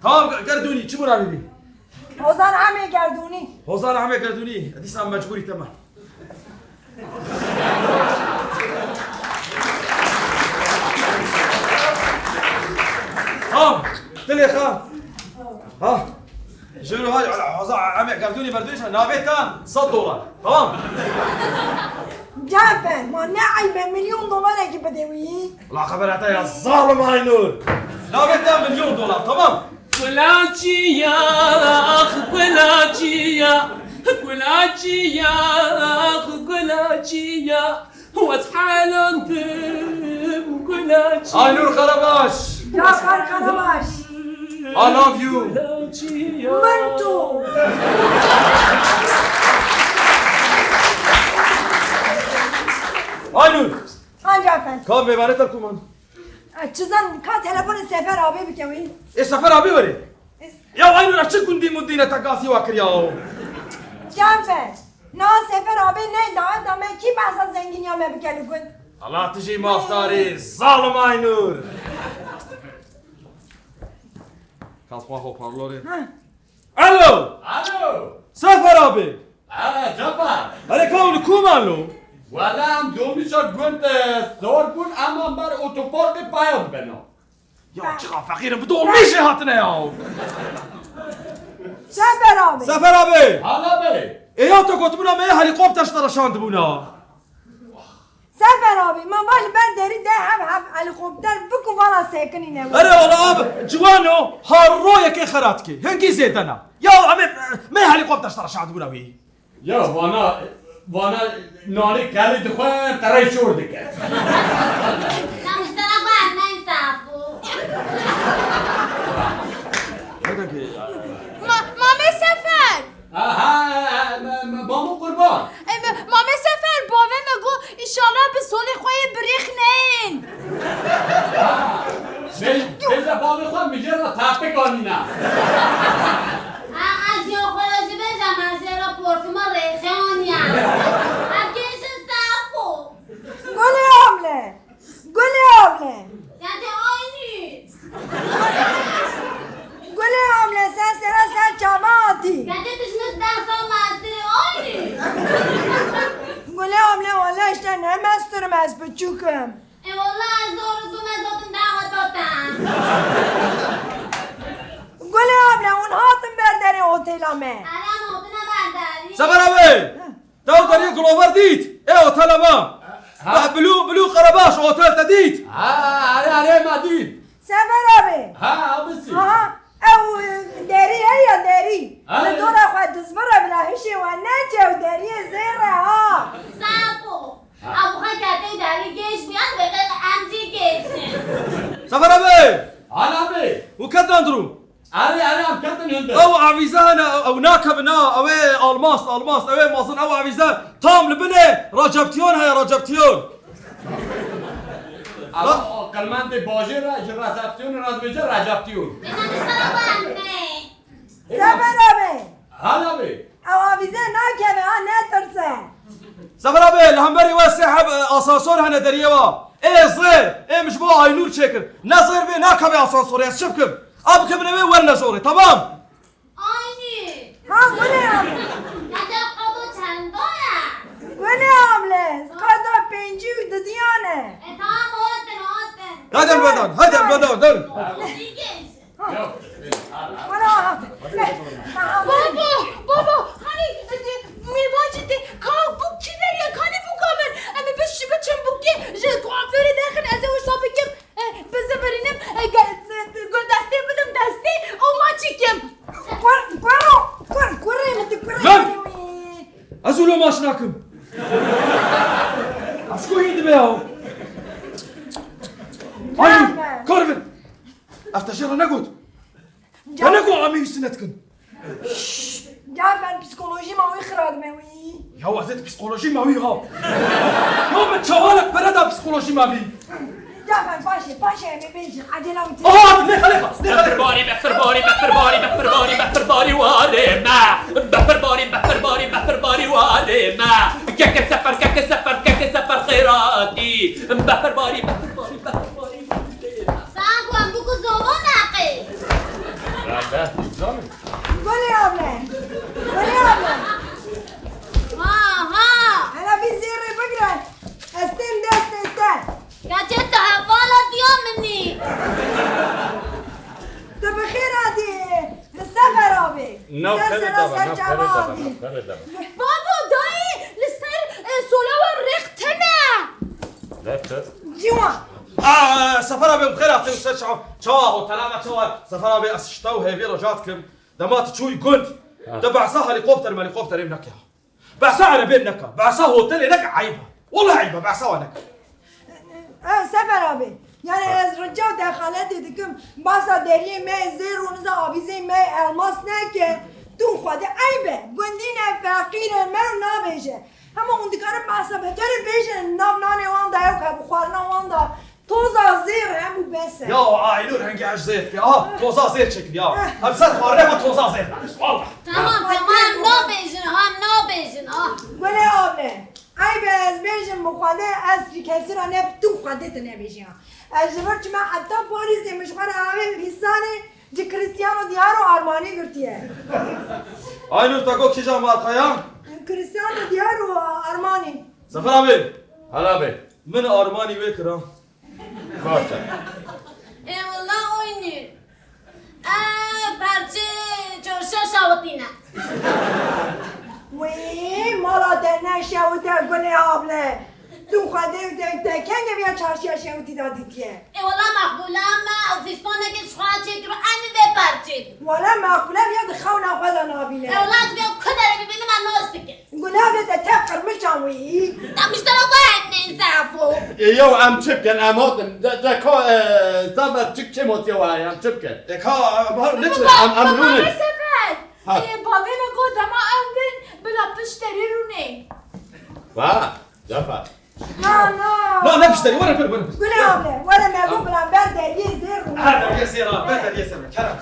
Tamam, Gerdûnî, çi bû navê wî? Hozan Emê Gerdûnî. Hozan Emê Gerdûnî. Dîsa mecbûrî te me. Tamam. Dilê xwe. Ha. Jiro hay, Hozan Emê Gerdûnî berdûnî, navê te sed dolar. Tamam. Cafer, ma ne eyb e, milyon dolar ekî bide wî. La xebera te ya zalim Aynur. Navê te milyon dolar, tamam. Gulaçiya, ax gulaçiya, gulaçiya, ax gulaçiya, wez helantim gulaçiya. Aynur Karabaş. Cafer Karabaş. I love you. Gulaçiya. Min tu. Aynur. Ancak ben. Ka mêvanê te ku man. Çizan ka telefonê Sefer abi bike wî. Ê Sefer abi were. Ya Aynur, ev çi gundî mundî ne te gazî wa kiriya o. Cafer, na Sefer abi ne da, da me kî behsa zengîniya me bike li gund. Allah tu jî mafdarî, zalim Aynur. Kasma hoparlorê. Heh. Alo! Alo! Sefer abi! Ha, Cafer! Erê ka hûn li ku man lo? Wele em dolmîşa gund, e, sor bûn, em ber otoparkê paya dibena. Ya çiqa feqîr in, bi dolmîşê hatine ya! Sefer abi! Sefer abi! Hala be! Ê ya te gotibûna me yê helîkopter ji te re şandibûna. Sefer abi, ma va li ber derî de hev hev helîkopter biku vala sekinîne. Erê wala abi, ciwano, ha ro yekê xera dikê. Hingî zêde ne. Ya em ê, me helîkopter ji te re şandibûna wî. Ya vana, vana nanê kelê dixwe, terey şor dike. Lan ji te re xwe em neyên safo. Ne dengê? Ma-, Mame Sefer! Ha, ha, ha, ma-, ma-, Bamo Qurban. E, ma-, Mame Sefer, bavê me got, înşallah bi solê xwe yê birêx neyên. Ha, bê-, bêje bavê xwe mijê re tapik anîne. Ha, ez ya xwe re jî bêje, me jê re parfuma rêxê aniye. Ev kêşin safo. Gulê Amle. Gulê Amle. Sen de aynı. Gulê Amle, sen sera ser çava hatî. Sen de tu ji min deh sal mestir aynı. Gulê Amle, wele işte ne mestir im, ez biçûk im. E, wele ez zor zû me zaten dawa datan. Gulê Amle, hûn hatin ber derê otêla me. Eren hatine ber derî. Sefer abi! Heh. Te ew deriyê Glover dît? Ê otela me. Ha? Beh, Blue, Blue Karabaş Otel te dît? Ha, erê, erê, me dît. Sefer abi. Ha, abisi. Aha, ew, e, derî heye, derî. Ha, li dora xwe dizvire bila hişê we nece, ew deriyê zêr e ha. Safo. Ew xwe ketê derî gêj bûye, dibê em jî gêj in. Sefer abi. Hala be. Û ket nan dirû. Erê, erê, em ketin hundir. Ew avîze hene, ew nakevin ha, ew ê almast, almast, ew ê mezin, ew avîze tam li binê Receptiyon heye, Receptiyon. Ew qilmendê bajêr e, ji Receptiyonê re dibêje Receptiyon. Êna min sera xwe em ne. Sefer abi. Hala be. Ew avîze nakeve ha, netirse. Sefer abi, li hemberî we sê heb, e, asansor hene deriyê wa. Ê zêr, ê min ji bo Aynûr çêkir. Ne zêr bê, nakeve asansorê, ez çi bikim? A bikevine wê, werne jorê, tamam? Aynî. Ha, gulê Amle. Gece qado çenda ye? Gulê Amle, qado pêncî û didiyan e. E, tamam, hatin, hatin. Hadi elbedan, hadi elbedan, dön. Çi geç? Baba, baba, hani, e, mêvancî tê, ka bûk kî derya, kanî bûka min? Em ê biş-, biçin bûkê, ji kuaförê derxin, ez ê wisa bikim. E, bizibirînim, e, ge-, e, guldestê bidim destê û maçî kim. Kur, kuro, kur, kurê min tu kurê Lan! min wî. Ez û lo maç nakim. Ez ku hîn dibe ya. Ay, Cafer. Karvin. Ev te jê re negot. Te Cafer. Negot em ê wî sinet kin. Şşş, Cafer, psîkolojî ma wî xira dime wî. Ya ez ê psîkolojî ma wî ha. Ya min çawanek pere da psîkolojî ma wî. Cafer, paşê, paşê em ê bêjin. Ecela wî tê. Aha, ne xelê xas, ne xelê xas. Befirbarî, befirbarî, befirbarî, befirbarî, befirbarî warê me. Befirbarî, befirbarî, befirbarî warê me. Keke sefer, keke sefer, keke sefer xêratî. Befirbarî, befirbarî, befirbarî warê me. Sen ku em bû ku zova neqê. Gulê abla. Gulê abla. Ha, ha. Hele vî zêrê bigire. Ez tên destê te. Keçê tu hevala diya min î. Tu bi xêr hatî. Sefer abi. Nav Ser xelê sera dava, ser nav çava xelê dava, abi. Nav xelê dava. Babo, dayê, li ser, e, sola we rêx tune. Rêx tu? Ciwan. Aa, Sefer abi, bi xêr hatin ser çawa, çawa, hotela me çawa? Sefer abi, ez ji te û hêvî rica dikim. Dema tu çûyî gund, Ha. tu behsa helîkopter melîkopterê neke. Behsa erebê neke, behsa hotelê neke, eyb e. Wallahî eyb e, behsa wan neke. Eh, Sefer abi, yani ez rica û dexaletê dikim, behsa deriyê me yê zêr û niza avîzeyê me yê elmas neke. Tu xwedê eyb e, gundî ne, feqîr e, me nabêje. Hema hûn dikarin behsa beterê bêjin, nav nanê wan da ew ke bi xwarina wan da toza zêr hebû bes e. Ya Aynur hingê ez zêr dike. Aha, toza zêr çêkir ya. Em ser xwarine xwe toza zêr danişt. Wallahî. Tamam, tamam, em nabêjin ha, em nabêjin ha. Gulê abê, eyb e ez bêjim bi xwedê ez ji kesî re ne, tu xwedê tu nebêjî ha. Ez ji vir çime heta Parîsê min ji xwe re avê hîsanê, Ji Cristiano Diaro Armani girtiye. Aynur, te got kîjan marka ya? Cristiano Diaro Armani. Sefer abi. Hala be. Min Armani wê kira. Baş e. Ê wela oynî. Ev perçê çarşiya şawitîne. Wê mala te neşewite Gulê able. Tu xwedê te, te kengê viya çarşiya şewitî de dîtiye? Ê wela Meqbûle me zîstonekê ji xwe çêkiro, em ê vê perçê. Wela Meqbûle viya di xewna xwe de nabîne. Ê wela ez viya ku derê bibînim em nas dikin. Gulê able te tev qirmiçan wî. Te miştera xwe hemî zafo. Ê yew em çi bikin, em hatin. De, de ka, e, Sefer çik çê motiye we, em çi bikin? E ka, e, bahar ne çi? Em, em rûnê. Sefer. Ha. Ê, bavê me got dema ew bin, bila pişt derê rûnê. Va, Sefer. Na, na. Na, ne pişt derê, were, were, were. Gulê able, were me got bila ber deriyê zêr rûnê. Ha, deriyê zêr, ha, ber deriyê zêr, kerem.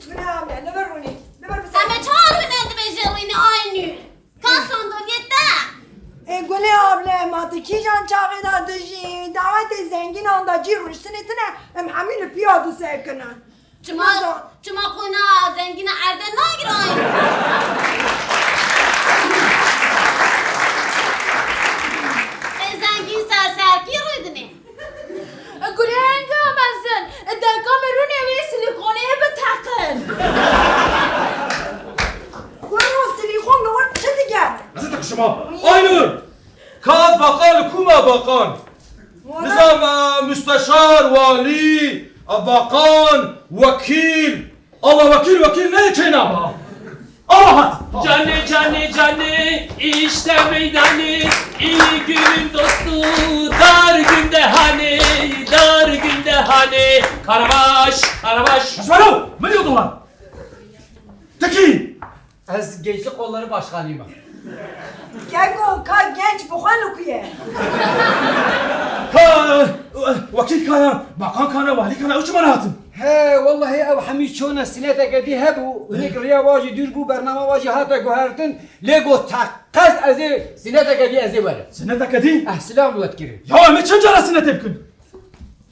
Gulê able, li vir rûnê. Li vir bi ser. Em ê çawa rûnê dibêje wî ne aynî? Ka sandaliyê te? Ê Gulê able, ma tu kîjan çaxê de dijî? Dawetê zengînan de cî rûniştinê tune, em hemî li piya disekinin. Çima, çima qûna zengîna erde nagirayî? Ê zengîn ser serkî rûdinê. Gulê enga mezin, dengka min rûnê wê silîkonê biteqin. Kuro silîkon li wir çi dike? Ez ê teqişima. Aynur! Ka ev baqan li ku me baqan? Nizam, e, musteşar, walî, e, baqan, wekîl. Allah wekîl, wekîl ne çênama. Allah hat. Canê, canê, canê, işte meydanê, iyi günün dostu, dar günde hani, dar günde hani. Karabaş, karabaş. Jwaro, min yo dolan. Tekî. Ez Gençlik Kolları Başkanıyım. Keko, ka genç bixwe li ku ye? Ka, e, wekîl ka ya, bakan ka ne, walî ka ne, ew çima nehatin? He, wellahî ew hemî çûne, sineteke dî hebû, hinek riya wajî dûr bû, bernama wajî hate guhertin, lê got teqez ez ê sineteke dî ez ê werim. Sineteke dî? Eh, silav li we dikirin. Ya em ê çend cara sinetê bikin?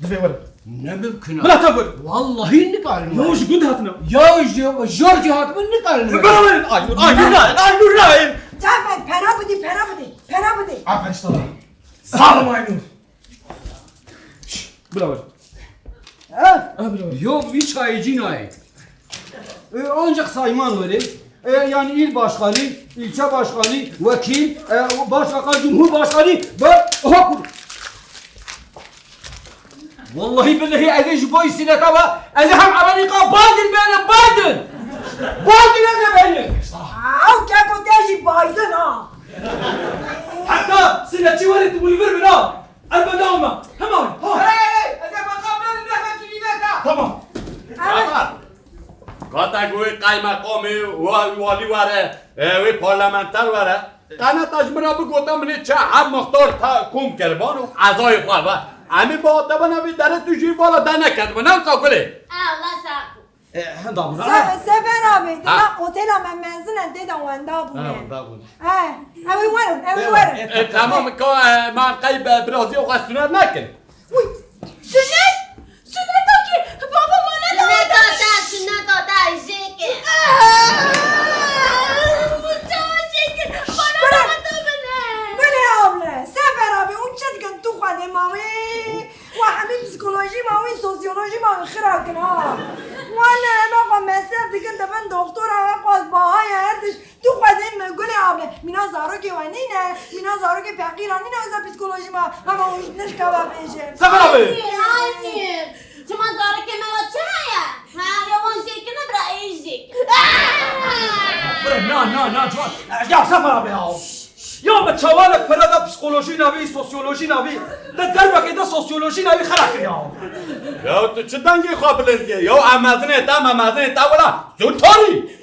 Divê were. Ne mimkun e. Bila te were. Wallahî nikarin were. Ya ji gund hatine. Ya ji jor jî hatibin nikarin were. Bila were. Aynur, Aynur nayên, Aynur nayên. Cafer, pera bidî, pera bidî, pera bidî. Aferin sana. Sağ ol Aynur. Şş, bila were. Ha? Ha, bila were. Yok, hiç kayıcı nayên. E, ancak sayman were. E, yani il başkanı, ilçe başkanı, vekil, e, başbakan, cumhurbaşkanı, ba-, oha kur-, Wellahî billehî ez ê ji bo îsîneta ve, ez ê hem Amerîka Biden bênim, Biden! Biden ez ê bênim! Ew keko te jî Biden ha! Heta sinetçî were tu wî vir bin ha! Elbette ama. Hemen. Ha. Hey, hey, hey, ez ê maqam benim, nehmet cünîbeta. Tamam. Tamam. Kata ku wê qaymeqamê, wa-, walî were, e, wê parlamenter were. Qeneta ji min re bigota, min ê çi heb muxtar ta kom kiriban û ezayê xwe ve. Em ê bi te bena vê derê tu jî vala te neketibin, ne wisa Gulê? Allah sağ ol. E, henda bûne, ha? Se-, Sefer abi, Ha. dema otela me mezin e, tê de wenda bûne. Ha, wenda bûne. He, ew ê werin, ew ê Ew, werin. e, E, tamam, ka, e, man qey be, birazî xwe suner nekin. Uy, sunet? Suneta kî? Baba, ma ne Suneta daweta? te, suneta te, jêke. Çawa jêke? Bana Bırak. daweta bine. Bile abla, Sefer abi, hûn çi dikin tu xwedê mawê? Wa hemî psîkolojî ma wî, sosyolojî ma wî xira kin ha. Wan ema xwe mesref dikin, dibin doktora, we xwaz bahaya her tişt. Tu xwedê me Gulê abla. Mîna zarokê we nîne, mîna zarokê feqîran nîne, wisa psîkolojî ma hema wî nişka we bêje. Sefer abi! Ay, ay, çima zarokê me wa çi heye? Ha, ya wan jêkirine bira ê jêkir. Bira, na, na, na, ciwan. Ya Sefer abi ya. Ya me çawanek pere de psîkolojî navî, sosyolojî navî, te dervekê de sosyolojî navî xera kiriya. Ya tu çi dengê xwe bilind kir? Ya em mezinê te, me mezinê te wila zû tarî.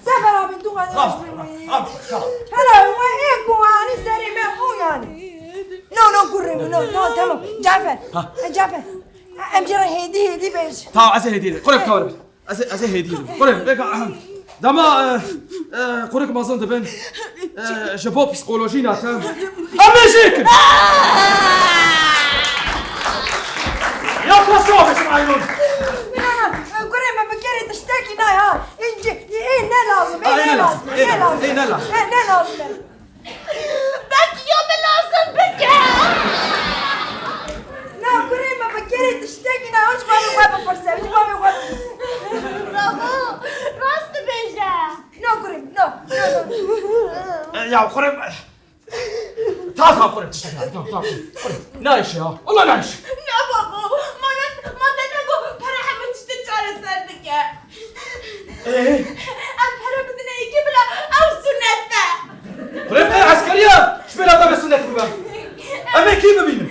Sefer abi tu qedeş Tamam, bimî. tamam, tamam. Hele we ê ku anî serê me bû yani. No, no, kurê min, no, no, tamam. Cafer, Ha. e, Cafer. Em jê re hêdî, hêdî bêj. Tamam, ez ê hêdî. Kurê bi tawar. Ez ê, ez ê hêdî. Kurê, beka, ahem. Dema, e, e, kurik mezin dibin, e, ji bo psîkolojî nate. Em ê jêkin! Ya kas çawa bêjim Aynur? Na ya, inci, ê, ne lazım, ê, ne lazım, ê, ne lazım, ê, ne lazım, ê, ne lazım. Belkî ya min lazim bike. Na, kurê min, bi kerê tiştekî ne, hûn ji bavê xwe bipirse, ji bavê xwe bipirse. Bravo, rast dibêje. Na, kurê min, na, na, na. E, ya, kurê min. Tamam, tamam, kurê min, tiştek ne, tamam, tamam, kurê min. Nayşe ya, Allah nayşe. Na babo, ma ne, ma te nego pere hemû tiştê çareser dike. Ee? Em pere bidine yekê bila ew sunet be. Kurê min, ez eskeriya, ji bêra te be sunet bibe. Em ê kî bibînin?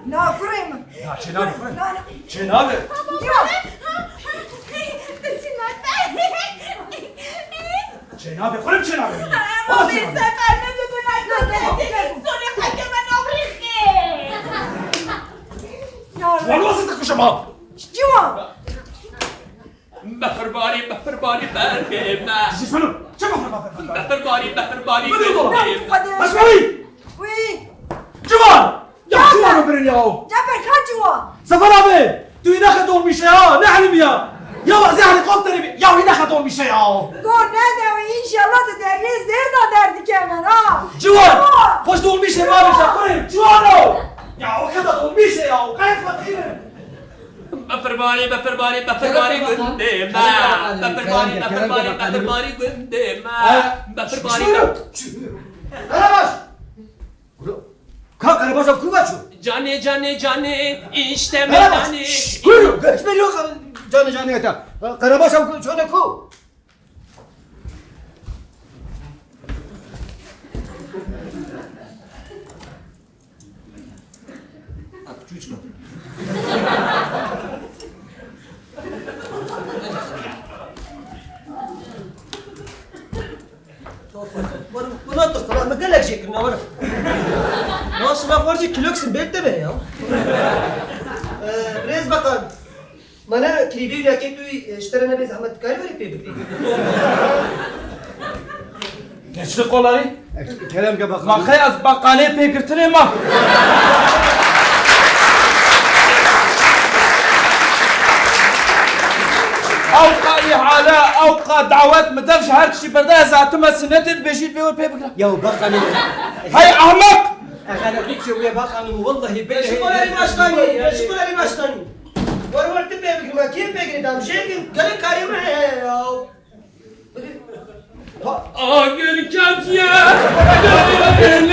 Na, kurê min. Na, çênabe, kurê min. Na, na. Çênabe. Babo, ya. Pere, ha, ha, hey, te sunet be. Çênabe, kurê min, çênabe. Ama valla çênabe. Sefer me bibûna gotê, sonê xwe keme nav rîxê. Ciwan wazî dikujim ha. Ciwan. Befirbarî, befirbarî berfê me. Ji xanım, çi befirbarî, befirbarî? Befirbarî, befirbarî berfê me. Befirbarî. Wî. Ciwan. Ya, ya, Ciwan birin ya. Cafer, ka Ciwan? Sefer abi, tu înaxe dolmîşe ha, ne elimiya. Ya, ez helikopterê bi-, ya, înaxe dolmîşe ya. Dur, ne de, înşallah tu deriyê zêr de derdikeve, ha. Ciwan, xweş dolmîşe ma bêje, kurê, Ciwano. Ya, o kadar dolmîşe ya, o kadar fakirim. Befirbarî, befirbarî, befirbarî gundê me. Befirbarî, befirbarî, befirbarî gundê me. Befirbarî. Karabaş! Ka Karabaş ev ku ve çû? Canê, canê, canê, işte meydanê. Karabaş! Şş, kuru, geç beri yok, canê, canê, eta. Karabaş ev ku, çone ku? Çûçka. Buna tıktılar mı gelek şeklinde var. Ya sıra var ki kiloksin bekle be ya. Ee, Rez Bakan. Mana krîvê û yakê tu, e, ji te re nebe zehmet, dikarî werî pê bikî? Geçdi kolarî. Kerem ke bakalım. Ma xey ez baqalê pê girtinê ma. Ewqa îhale, ewqa dawet, mi dev ji her tiştî berde, ez hatime sinetê dibêjî pê wer pê bikira. Ya baqalê. Hey ahmek! Eger bir şey uya baqalê, vallahi billahi. Şükür Ali Başkanı, şükür Ali Başkanı. Wer wer tu pê bigirî, me kê pê girî, dam jê girî, gelek karê me heye ya. Agir ketiye, gelê min.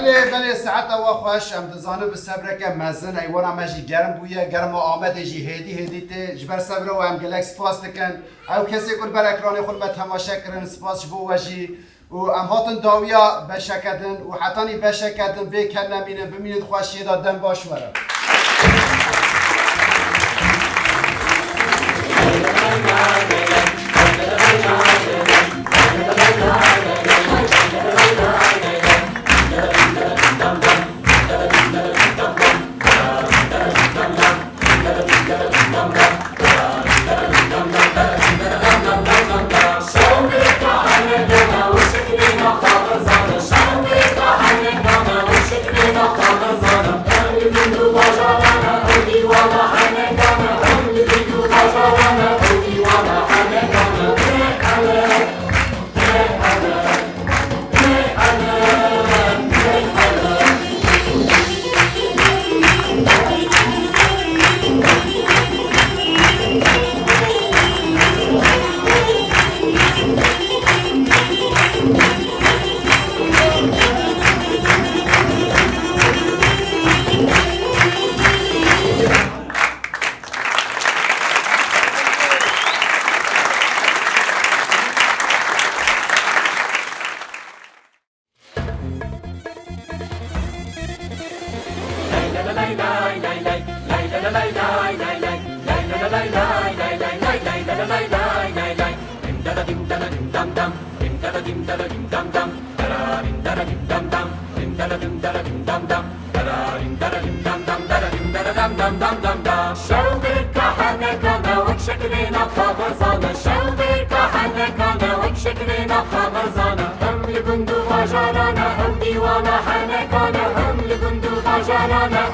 Belê, belê, saeta we xweş. Em dizanin bi sebreke mezin, eywana me jî germ bûye, germa Amedê jî hêdî hêdî tê. Ji ber sebra we em gelek spas dikin. Ew kesê ku li ber ekranê xwe li me temaşe kirin, spas ji bo we jî. Û em hatin dawiya beşeke din û hetanî beşeke din bê ker nemînin, bimînin di xweşiyê de, dem baş were. Şeklê nav kaxezan e, şev bêrka henekane, wek şeklê nav kaxezan e. Hem li gund û bajaran e, hem dîwana henekane, hem li gund û bajaran e.